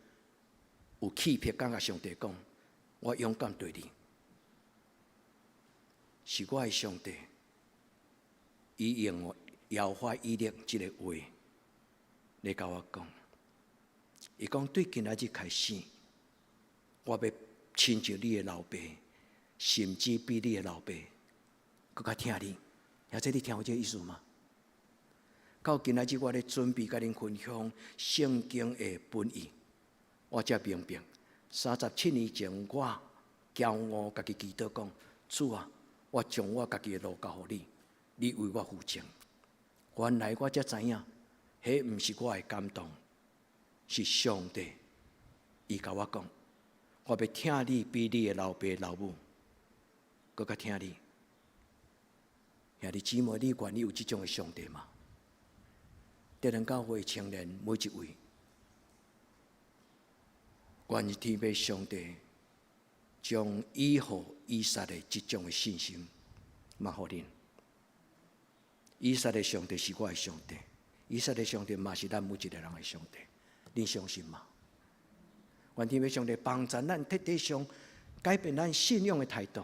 有氣魄敢共上帝講，我勇敢對你，是我的上帝，伊用耶和華以勒這个話來共我講。伊講對今仔日開始，我欲親像你的老爸，甚至比你的老爸閣較疼你。兄弟，你聽有這个意思嗎？到今仔日我咧準備共恁分享聖經的本意，我才明白，37年前我驕傲家己祈禱講：主啊，我將我家己的路交予你，你為我負責。原來我才知影，彼毋是我的感動。是上帝，伊共我講，我欲疼你比你的老爸老母閣較疼你。兄弟姊妹，你願意有這種的上帝嗎？德蘭教會青年每一位，願天父上帝將伊予以撒的這種的信心，嘛予恁。以撒的上帝是我的上帝，以撒的上帝嘛是咱每一个人的上帝。你相信嗎？願天父上帝幫助咱徹底上改變咱信仰的態度。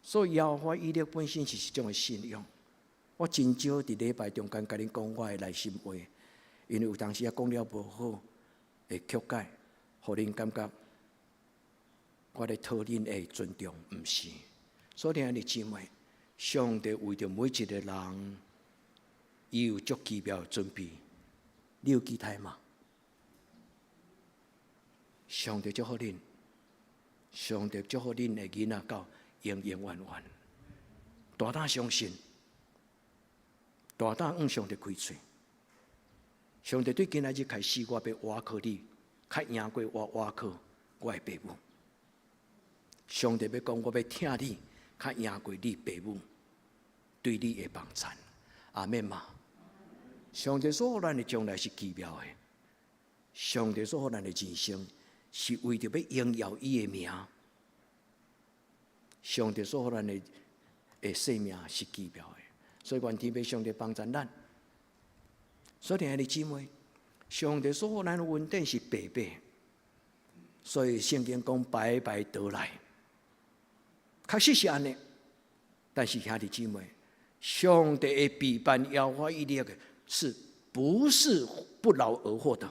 所以耶和華以勒本身是一種的信仰。我真少佇禮拜中間共恁講我的內心話，因為有當時仔講了無好，會曲解，予恁感覺我咧討恁的尊重，毋是。所以兄弟姊妹，上帝為著每一个人，伊有足奇妙的準備，你有期待嗎？上帝祝福恁，上帝祝福恁的囡仔到永永遠遠。大膽相信，大膽向上帝開喙。上帝對今仔日開始，我欲倚靠你，較贏過我倚靠我的爸母。上帝欲講，我欲疼你，較贏過你爸母對你的幫贊。阿們嗎？上帝所予咱的將來是奇妙的，上帝所予咱的人生是為著欲榮耀伊的名。上帝所予咱的生命是奇妙的，所以願天父上帝幫助咱。所以兄弟姊妹，上帝所予咱的恩典是白白，所以聖經講白白得來，確實是按呢。但是兄弟姊妹，上帝的備辦耶和華以勒的，是不是不勞而獲的？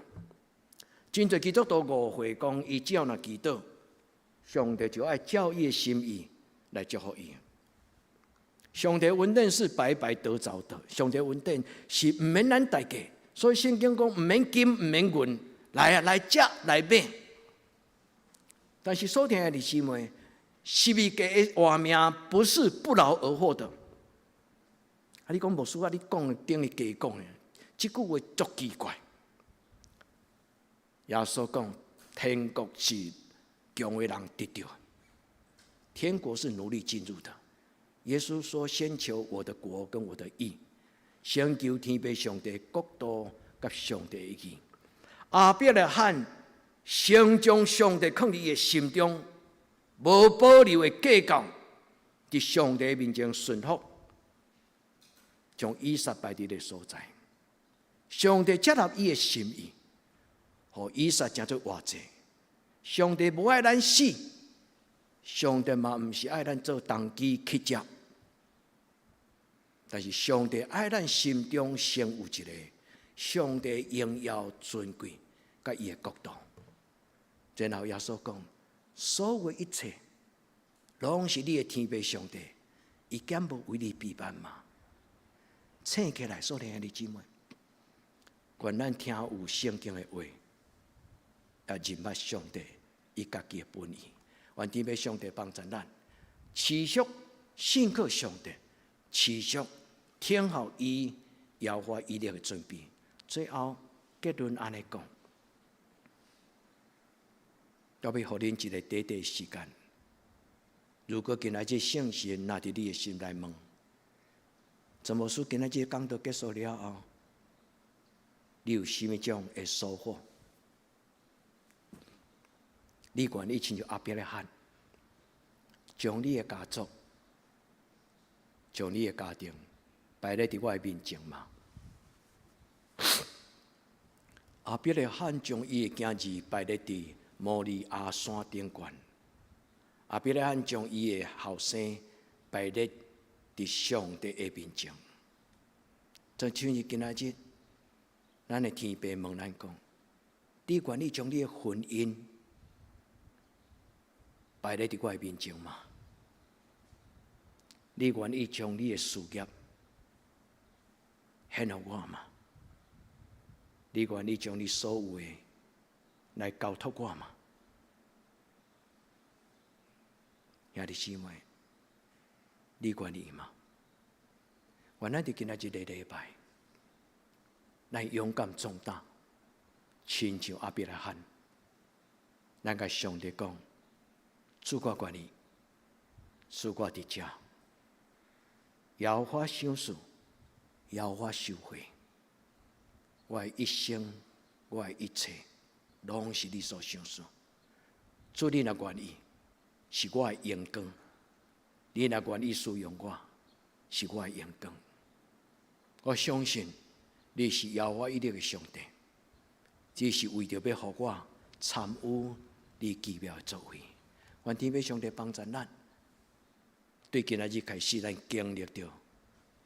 真濟基督徒誤會講，伊只要若祈禱，上帝就愛照伊的心意來祝福伊。上帝恩典是白白得著的，上帝恩典是毋免咱代價，所以聖經講毋免金毋免銀，來啊來食來買。但是所聽的姊妹，十字架的活命不是不勞而獲的。啊，你講牧師啊，你講等於假講的，這句話足奇怪。耶穌講，天國是強的人得著，天國是努力進入的。耶穌說：“先求我的國跟我的義，先求天父上帝國度佮上帝的義。”亞伯拉罕先將上帝囥佇伊的心中，無保留的計較，佇上帝面前順服，將以撒擺佇的所在。上帝接納伊的心意。予以撒成做活祭。上帝無愛咱死，上帝嘛毋是愛咱做動機乞食，但是上帝愛咱心中先有一个上帝榮耀尊貴佮伊的國度。然後耶穌講：所有一切攏是你的天父上帝，伊敢無為你備辦嗎？醒起來，所親愛的姊妹，願咱聽有聖經的話，也認捌上帝伊家己的本意。願天父上帝幫助咱，持續信靠上帝，持續聽候伊耶和華以勒的準備。最後結論按呢講，要欲予恁一个短短時間。如果今仔日聖神若佇你的心內問，陳牧師今仔日講道結束了後，你有啥物種的收穫？你願意親像亞伯拉罕，將你的家族、將你的家庭擺咧佇我的面前嗎？亞伯拉罕將伊的囝兒擺咧佇摩利亞山頂懸。亞伯拉罕將伊的後生擺咧佇上帝的面前。就像是今仔日，咱的天父問咱講：你願意將你的婚姻擺咧佇我的面前嗎？你願意將你的事業獻予我嗎？你願意將你所有的來交託我嗎？兄弟姊妹，你願意嗎？願咱佇今仔日個禮拜，咱勇敢壯膽，親像亞伯拉罕，咱共上帝講：主我願意，主我佇遮，耶和華賞賜，耶和華收回，我的一生，我的一切，攏是你所賞賜。主你若願意，是我的榮光；你若願意使用我，是我的榮光。我相信你是耶和華以勒的上帝，只是為著欲予我參與你奇妙的作為。願天父上帝幫助咱，對今仔日開始，咱經歷著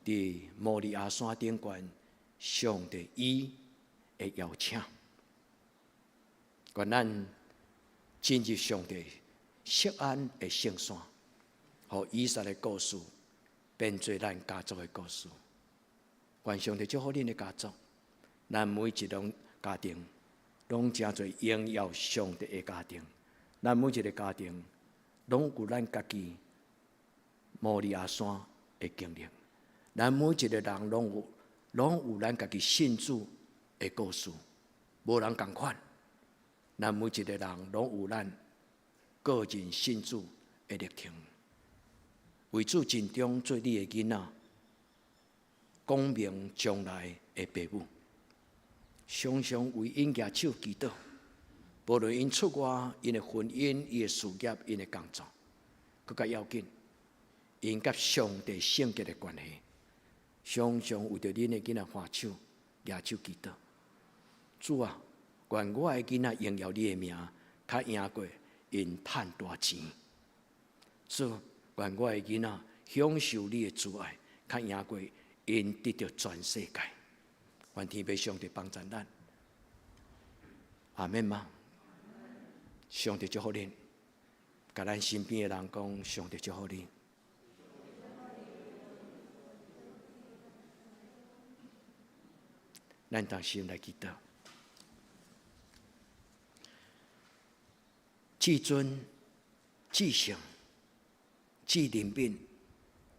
佇摩利亞山頂懸上帝伊的邀請，願咱進入上帝錫安的聖山，予以撒的故事變做咱家族的故事。願上帝祝福恁的家族，咱每一個家庭攏成做榮耀上帝的家庭。咱每一個家庭攏有咱家己摩利亞山的經歷。咱每一個人攏有咱家己信主的故事，無人仝款。咱每一個人攏有咱個人信主的歷程。為主盡忠做你的囡仔，講明將來的爸母，常常為𪜶舉手祈禱，無論𪜶出外，𪜶的婚姻、伊的事業、𪜶的工作，閣較要緊，𪜶佮上帝聖潔的關係，常常為著恁的囡仔揮手舉手祈禱。主啊，願我的囡仔榮耀你的名，較贏過𪜶趁大錢。主，願我的囡仔享受你的慈愛，較贏過𪜶得著全世界。願天父上帝幫助咱，阿們嗎？上帝祝福恁，共咱身邊的人講，上帝祝福恁。咱同心來祈禱，至尊、至聖、至憐憫、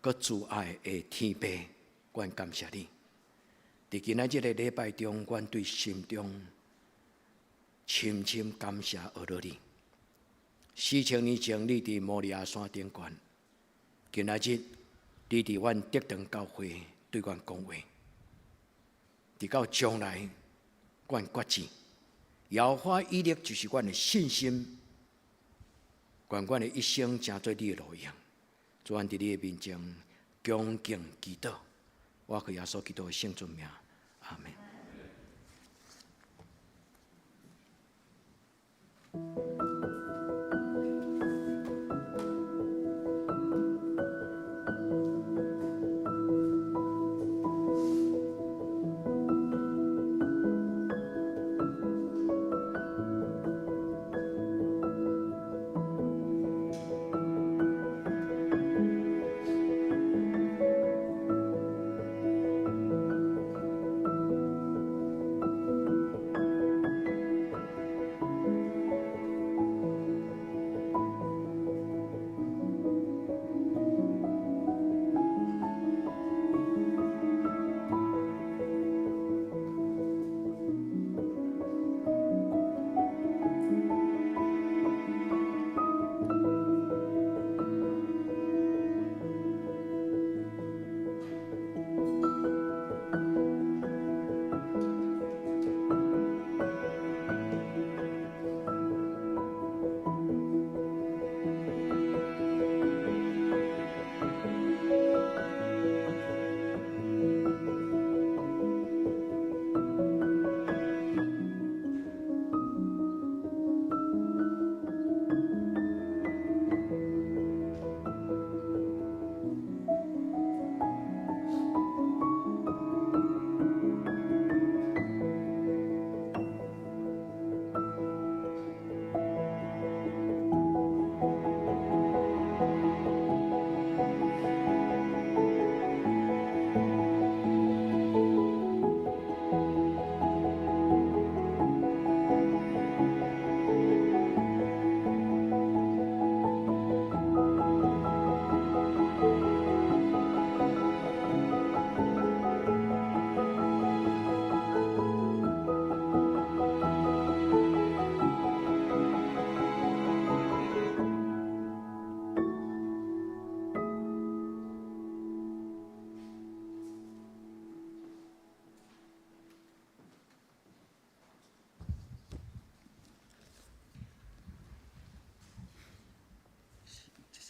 閣慈愛的天父，阮感謝你。佇今仔這个禮拜中，阮對心中深深感謝阿羅你。4000年前，你佇摩利亞山頂懸，今仔日你佇阮德堂教會對阮講話，直到將來，阮決志，耶和華以勒就是阮的信心，願阮的一生成做你的路用。主，阮佇你的面前恭敬祈禱，我靠耶穌基督的聖尊名，阿門。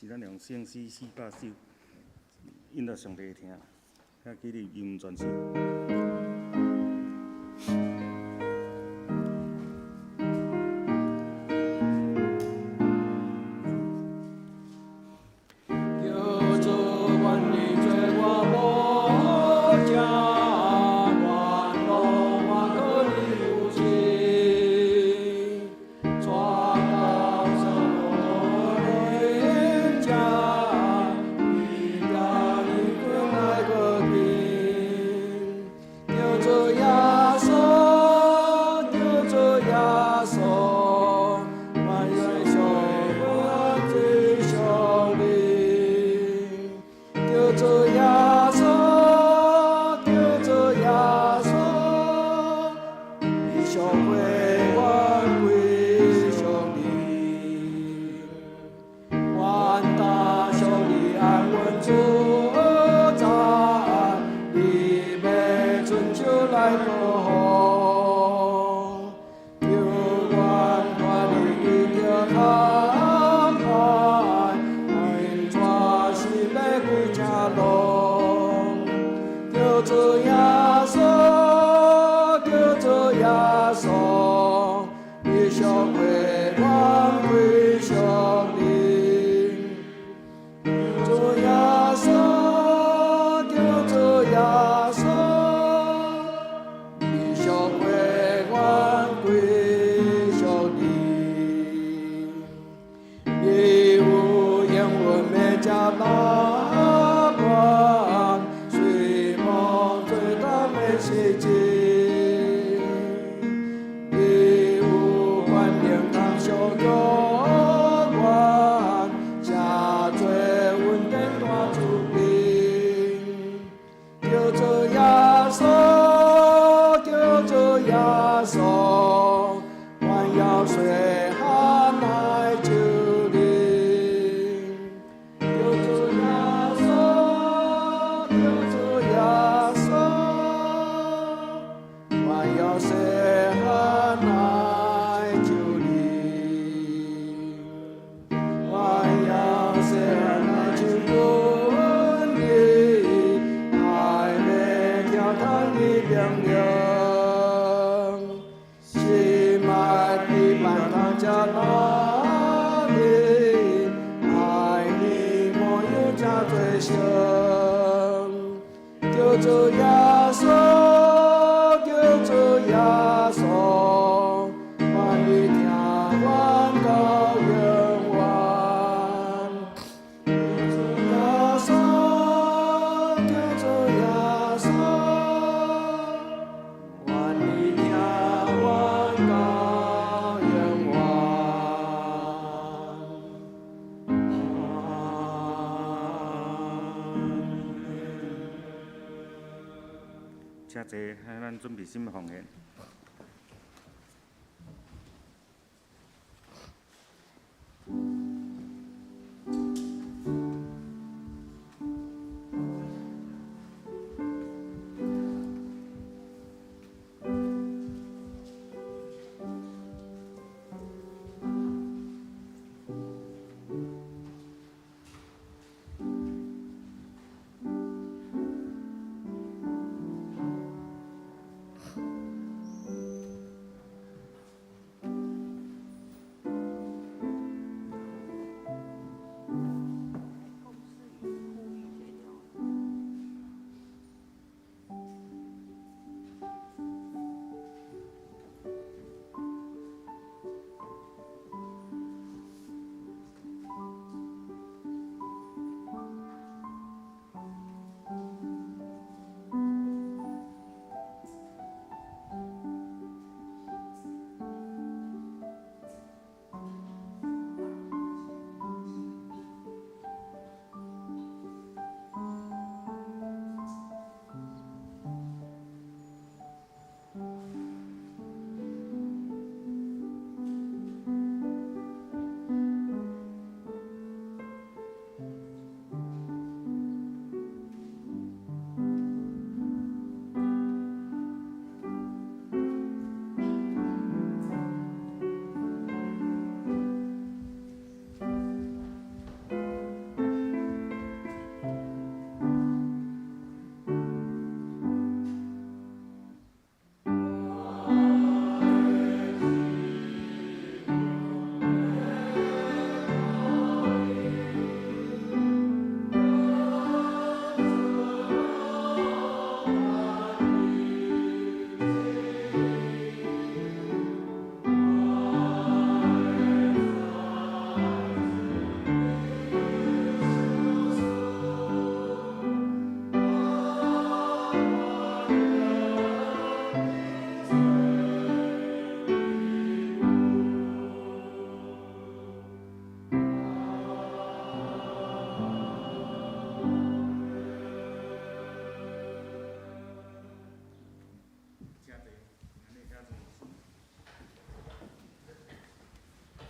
是咱用聖詩400首，引導上帝聽，遐記錄吟全首。請坐，咱準備心奉獻。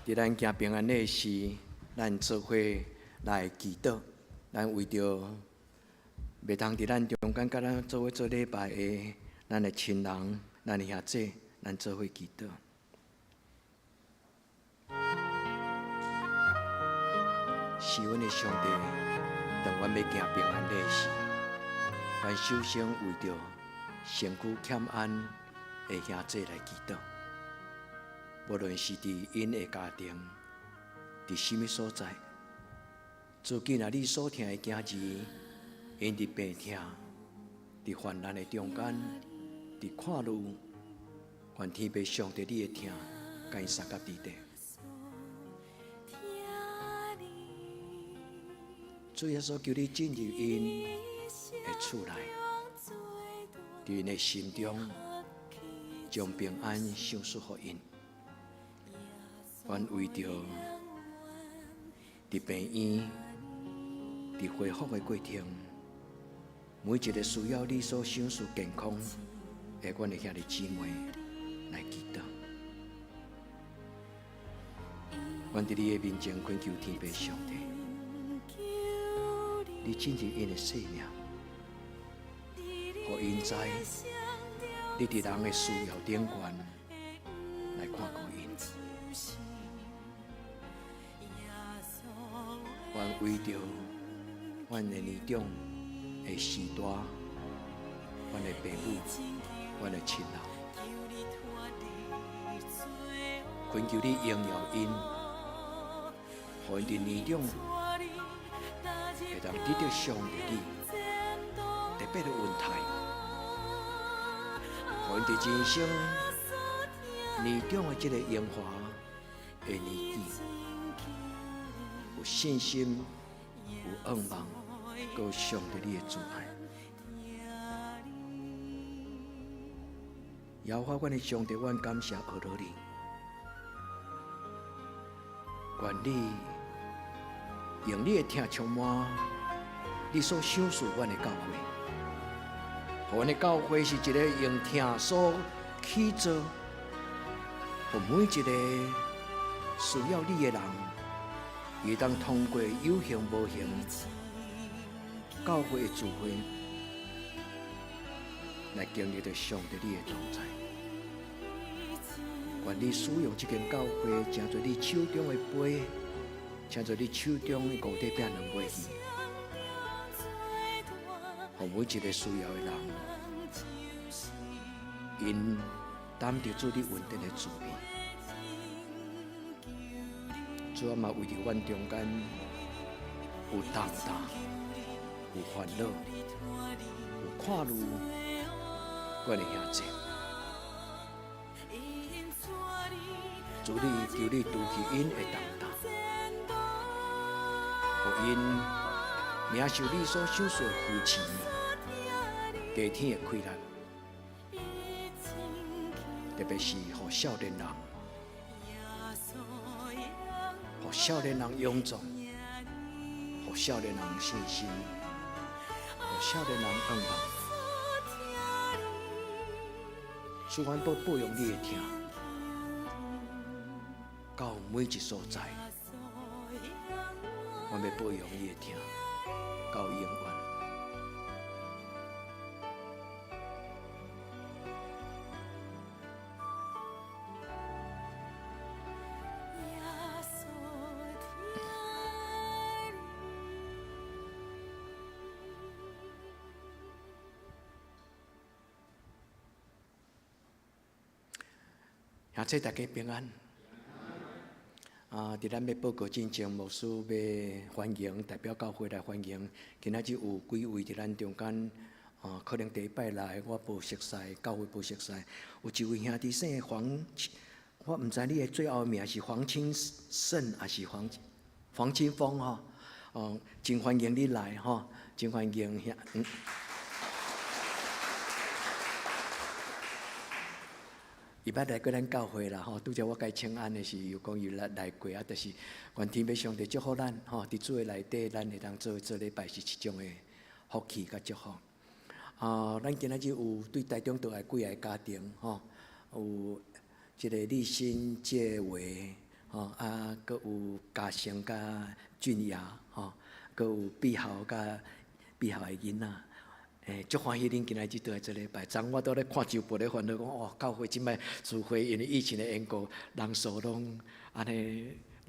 佇咱行平安禮時，咱做伙來祈禱，咱為著袂當佇咱中間佮咱做伙做禮拜的咱的親人、咱的兄弟，咱做伙祈禱。是阮的上帝，當阮欲行平安禮時，阮首先為著身軀欠安的兄弟來祈禱。無論是佇𪜶的家庭，佇啥物所在，主緊啊，你所疼的囝兒，𪜶佇病痛、佇患難的中間，佇看路，願天父上帝你的疼，共𪜶相佮佇底。主耶穌求你進入𪜶的厝內，佇𪜶的心中將平安賞賜予𪜶。阮為著佇病院、佇恢復的過程，每一個需要你所賞賜健康的阮的兄弟姊妹來祈禱。阮佇你的面前懇求天父上帝，你進入𪜶的生命，予𪜶知你佇人的需要頂懸來看顧𪜶。阮為著阮的年長的時代，阮的爸母，阮的親人，懇求你榮耀𪜶，予𪜶佇年長會當得著上帝你特別的恩待，予𪜶佇人生年長的這个榮華的年紀，有信心，有盼望，閣有上帝你的慈愛。耶和華阮的上帝，阮感謝阿羅你，願你用你的疼充滿你所賞賜阮的教會，予阮的教會是一个用疼所起造，予每一个需要你的人，會當通過有形無形教會的聚會，來經歷著上帝你的同在。願你使用這間教會，成做你手中的杯，成做你手中的五塊餅兩尾魚，予每一个需要的人，𪜶擔著主你恩典的滋味。主啊，嘛為著阮中間有重擔、有煩惱、有看慮，阮的兄弟，主你求你除去𪜶的重擔，予𪜶領受你所賞賜的扶持，加添的氣力，特別是予少年人，予少年人勇壯，予少年人信心，予少年人盼望。主阮要報用你的疼，到每一所在，阮欲報用你的疼，到永遠。兄弟大家平安。啊，佇咱欲報告進前，牧師欲歡迎代表教會來歡迎。今仔日有幾位佇咱中間，啊，可能第一擺來，我無熟似，教會無熟似。有一位兄弟姓黃，我毋知你的最後名是黃清盛還是黃清峰吼。哦，真歡迎你來吼，真歡迎兄。伊捌來過咱教會啦吼，拄才我共伊請安的時，伊有講伊來過啊，就是願天父上帝祝福咱吼，佇主的內底，咱會當做做禮拜是一種的福氣佮祝福。啊，咱今仔日有對台中倒來幾个家庭吼，有這个立新、借維吼，吼啊，閣有嘉誠佮俊雅，吼，閣有碧豪佮碧豪的囡仔，足歡喜恁今仔日倒來做禮拜。昨昏我拄咧看周報咧煩惱講，哦，教會這擺聚會因為疫情的緣故，人數攏按呢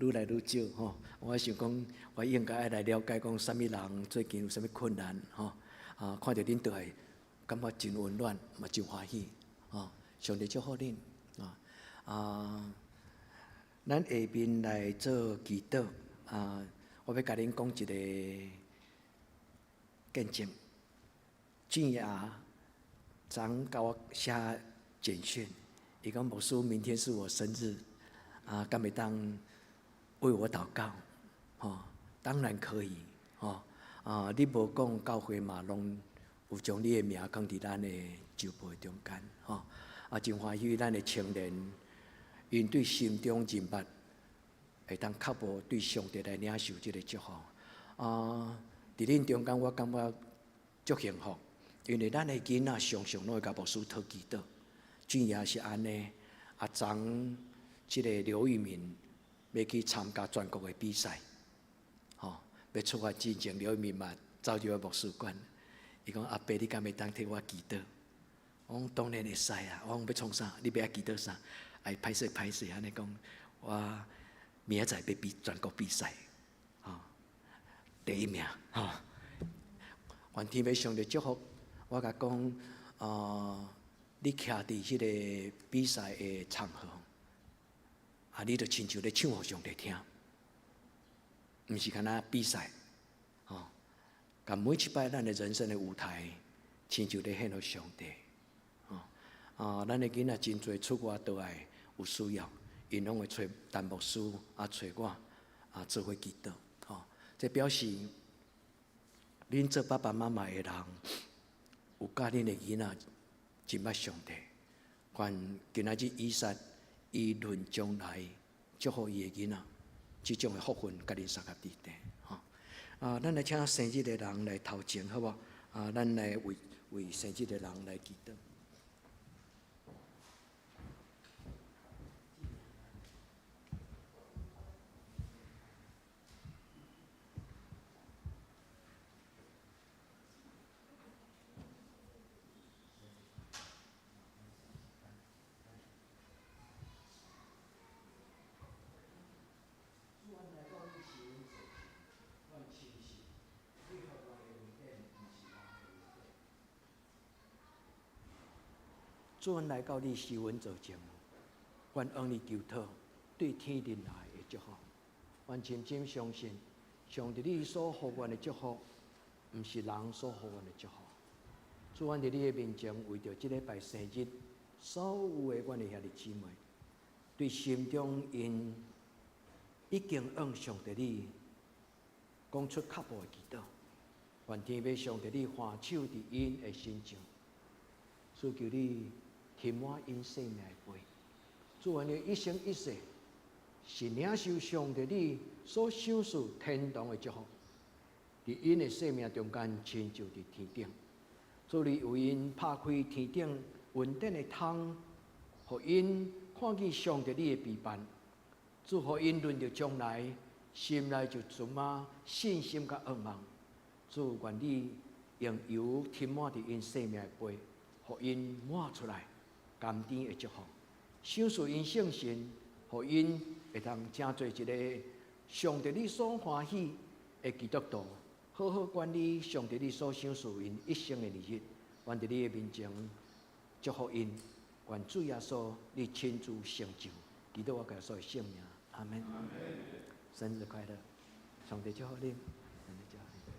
愈來愈少，吼。我想講，我應該愛來了解講，啥物人最近有啥物困難，吼。啊，看著恁倒來，感覺真溫暖，嘛真歡喜，吼。上帝祝福恁，啊啊！咱下面來做祈禱，啊，我欲共恁講一個見證。俊雅昨昏共我寫簡訊，伊講牧師，明天是我生日，啊，敢會當為我禱告？吼，當然可以，吼，啊，你無講教會嘛，攏有將你的名囥佇咱的周報中間，吼，啊，真歡喜咱的青年，𪜶對心中認捌，會當較無對上帝來領受這个祝福。啊，佇恁中間，我感覺足幸福。因為咱的囡仔常常攏會共牧師討祈禱，俊也是按呢。啊，昨這个劉玉敏欲去參加全國的比賽，吼，欲出發之前，劉玉敏嘛走入來牧師館，伊講阿伯，你敢會當替我祈禱？我講當然會使啊！我講欲創啥？你欲愛祈禱啥？哎，歹勢歹勢，按呢講，我明仔載欲比全國比賽，吼，第一名，吼。願天父上帝祝福。我共講，你徛佇彼个比賽的場合，啊，你就親像咧唱予上帝聽，毋是干焦比賽，吼。共每一擺咱的人生的舞台，親像咧獻予上帝，吼。啊，咱的囡仔真濟出外倒來有需要，𪜶攏會揣陳牧師啊，揣我啊，做伙祈禱，吼。這表示恁做爸爸媽媽的人，有教恁的囡仔認捌上帝，願今仔日以撒伊論將來祝福伊的囡仔，這種的福分共恁相佮佇底，吼。啊，咱來請生日的人來頭前，好無？啊，咱來為為生日的人來祈禱。主，阮來到你施恩座前，阮向你求討對天靈來的祝福。阮深深相信，上帝你所予阮的祝福，毋是人所予阮的祝福。主，阮佇你的面前，為著這禮拜生日，所有的阮的兄弟姊妹，對心中𪜶已經向上帝你講出腳步的祈禱，願天父上帝你還手佇𪜶的身上，主求你填滿𪜶生命的杯。主，阮的一生一世是領受上帝你所賞賜天堂的祝福，佇𪜶的生命中間，親像佇天頂。主你為𪜶拍開天頂恩典的窗，予𪜶看見上帝你的備辦。主予𪜶論著將來，心內就充滿信心佮盼望。主願你用油添滿佇𪜶生命的杯，予𪜶滿出來，甘甜的祝福。賞賜𪜶聖神，予𪜶會當成做一个上帝你所歡喜的基督徒，好好管理上帝你所賞賜𪜶一生的年日。願佇你的面前祝福𪜶，願主耶穌你親自成就，祈禱我耶穌的聖名，阿門。生日快樂，上帝祝福你。上帝祝福你。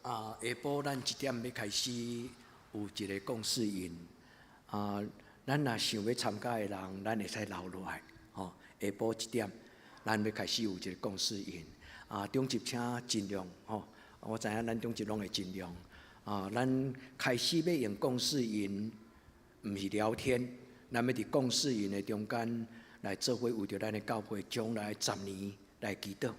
啊，下晡咱一點欲開始有一个共事營。啊，咱若想欲參加的人，咱會使留落來，吼。下晡一點，咱欲開始有一个共事營。啊，長執請盡量，吼，我知影咱長執攏會盡量。啊，咱開始欲用共事營，毋是聊天，咱欲佇共事營的中間來做伙，為著咱的教會將來十年來祈禱。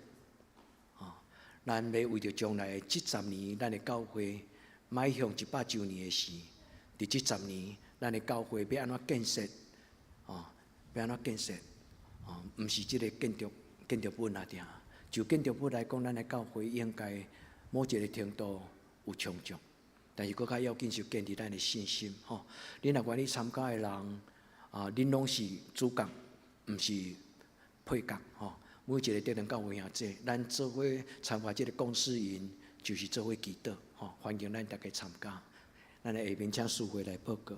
咱欲為著將來這十年，咱的教會邁向100週年的時，佇這十年，咱的教會欲按怎建設？哦，欲按怎建設？哦，毋是這个建築物爾爾。就建築物來講，咱的教會應該某一个程度有充足，但是閣較要緊是建立咱的信心。吼，恁若願意參加的人，啊，恁攏是主角，毋是配角。吼，每一个弟兄教會兄弟，咱做伙參加這个共事營，就是做伙祈禱。吼，歡迎咱大家參加。咱的下面請司會來報告。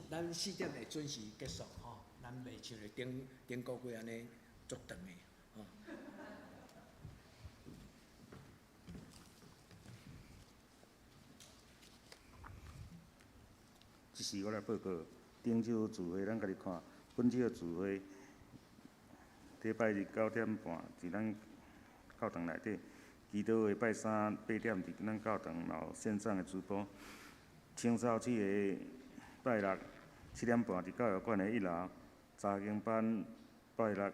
咱4點會準時結束吼，咱袂像頂頂個月按呢足長的吼。這時我來報告，頂週聚會咱家己看，本週聚會禮拜日9點半佇咱教堂內底，祈禱會拜三8點佇咱教堂嘛有線上的直播，清掃區的拜六7點半佇教育館的一樓，查經班拜六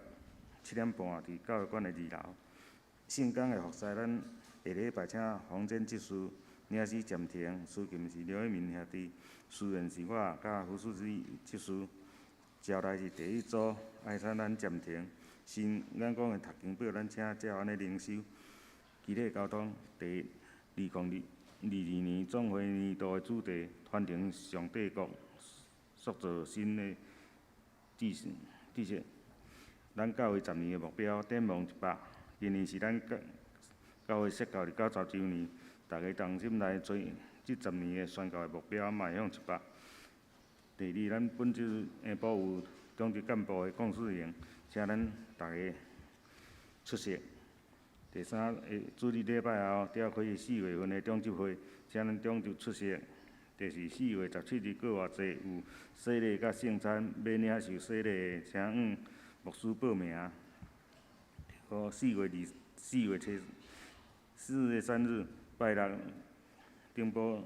7點半佇教育館的二樓。聖工的服侍，咱下禮拜請洪真執事、領詩暫停，司琴是劉一鳴兄弟，司員是我佮胡淑芝執事。招來是第一組，愛請咱暫停。新咱講的讀經表，咱請趙安的靈修。基列交通第2022年總會年度的主題，傳承上帝國，塑造新的知識。知識。咱教會十年的目標，展望100。今年是咱教教會設教的90週年，大家同心來追這十年的宣教的目標，邁向100。第二，咱本週下晡有中職幹部的共事營，請咱大家出席。第三，主日禮拜後召開4月份的中執會，請咱中執出席。第四，4月17日閣偌濟有洗禮佮聖餐，欲領受洗禮的，請向牧師報名。第五，4月2、4月7、4月3日拜六頂晡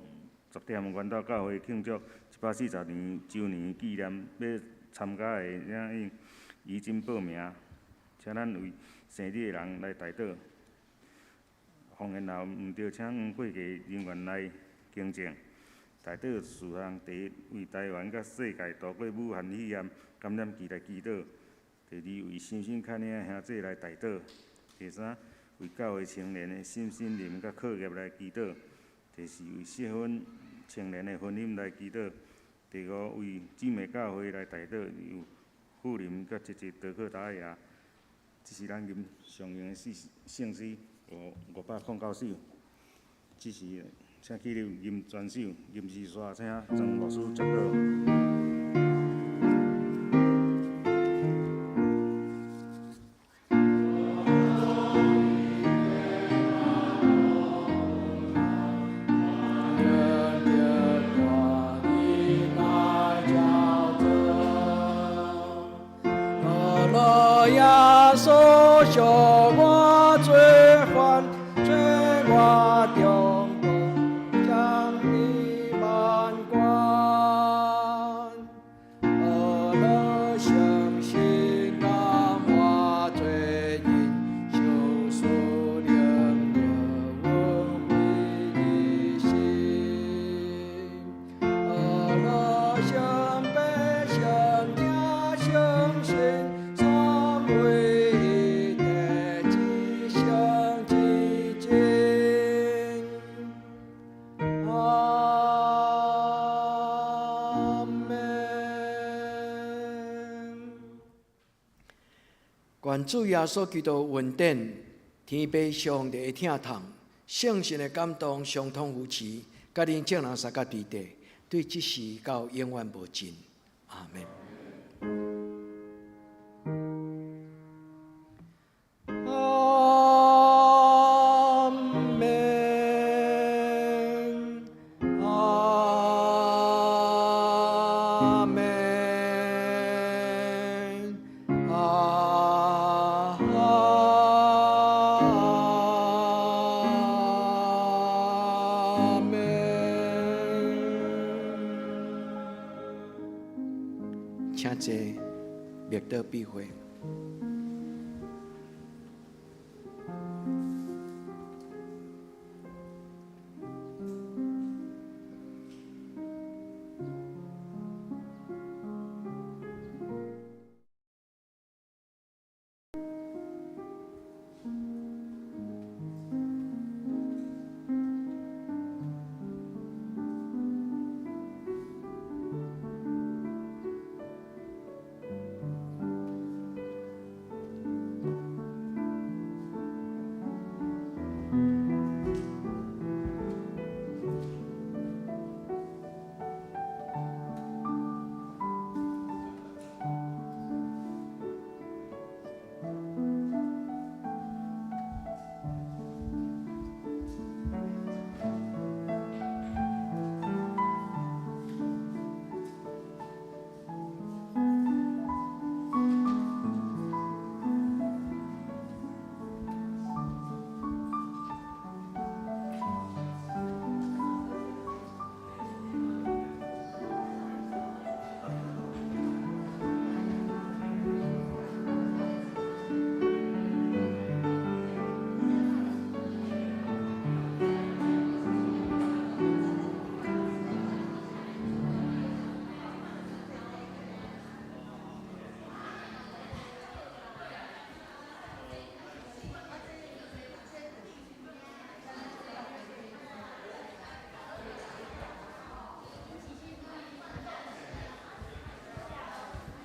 10點，元道教會慶祝140年周年紀念，欲參加的，請向怡珍報名。請咱為生日的人來代禱。方言若毋對，請向過繼人員來更正。代禱事項：第一，為台灣佮世界度過武漢肺炎感染期來祈禱；第二，為身心較領兄弟來代禱；第三，為教會青年的身心靈佮課業來祈禱；第四，為適婚青年的婚姻來祈禱；第五，為姊妹教會來代禱，有富林佮姐姐德克達亞。這是咱今常用的聖聖詩509首。這是請起立吟全首，吟詩煞請庄牧師祝禱。願主耶穌基督恩典、天父上帝的疼痛、聖神的感動、相通扶持，佮恁眾人相佮佇底，對這時到永遠無盡。阿們。阿們，阿們，阿們。請坐，默禱閉會。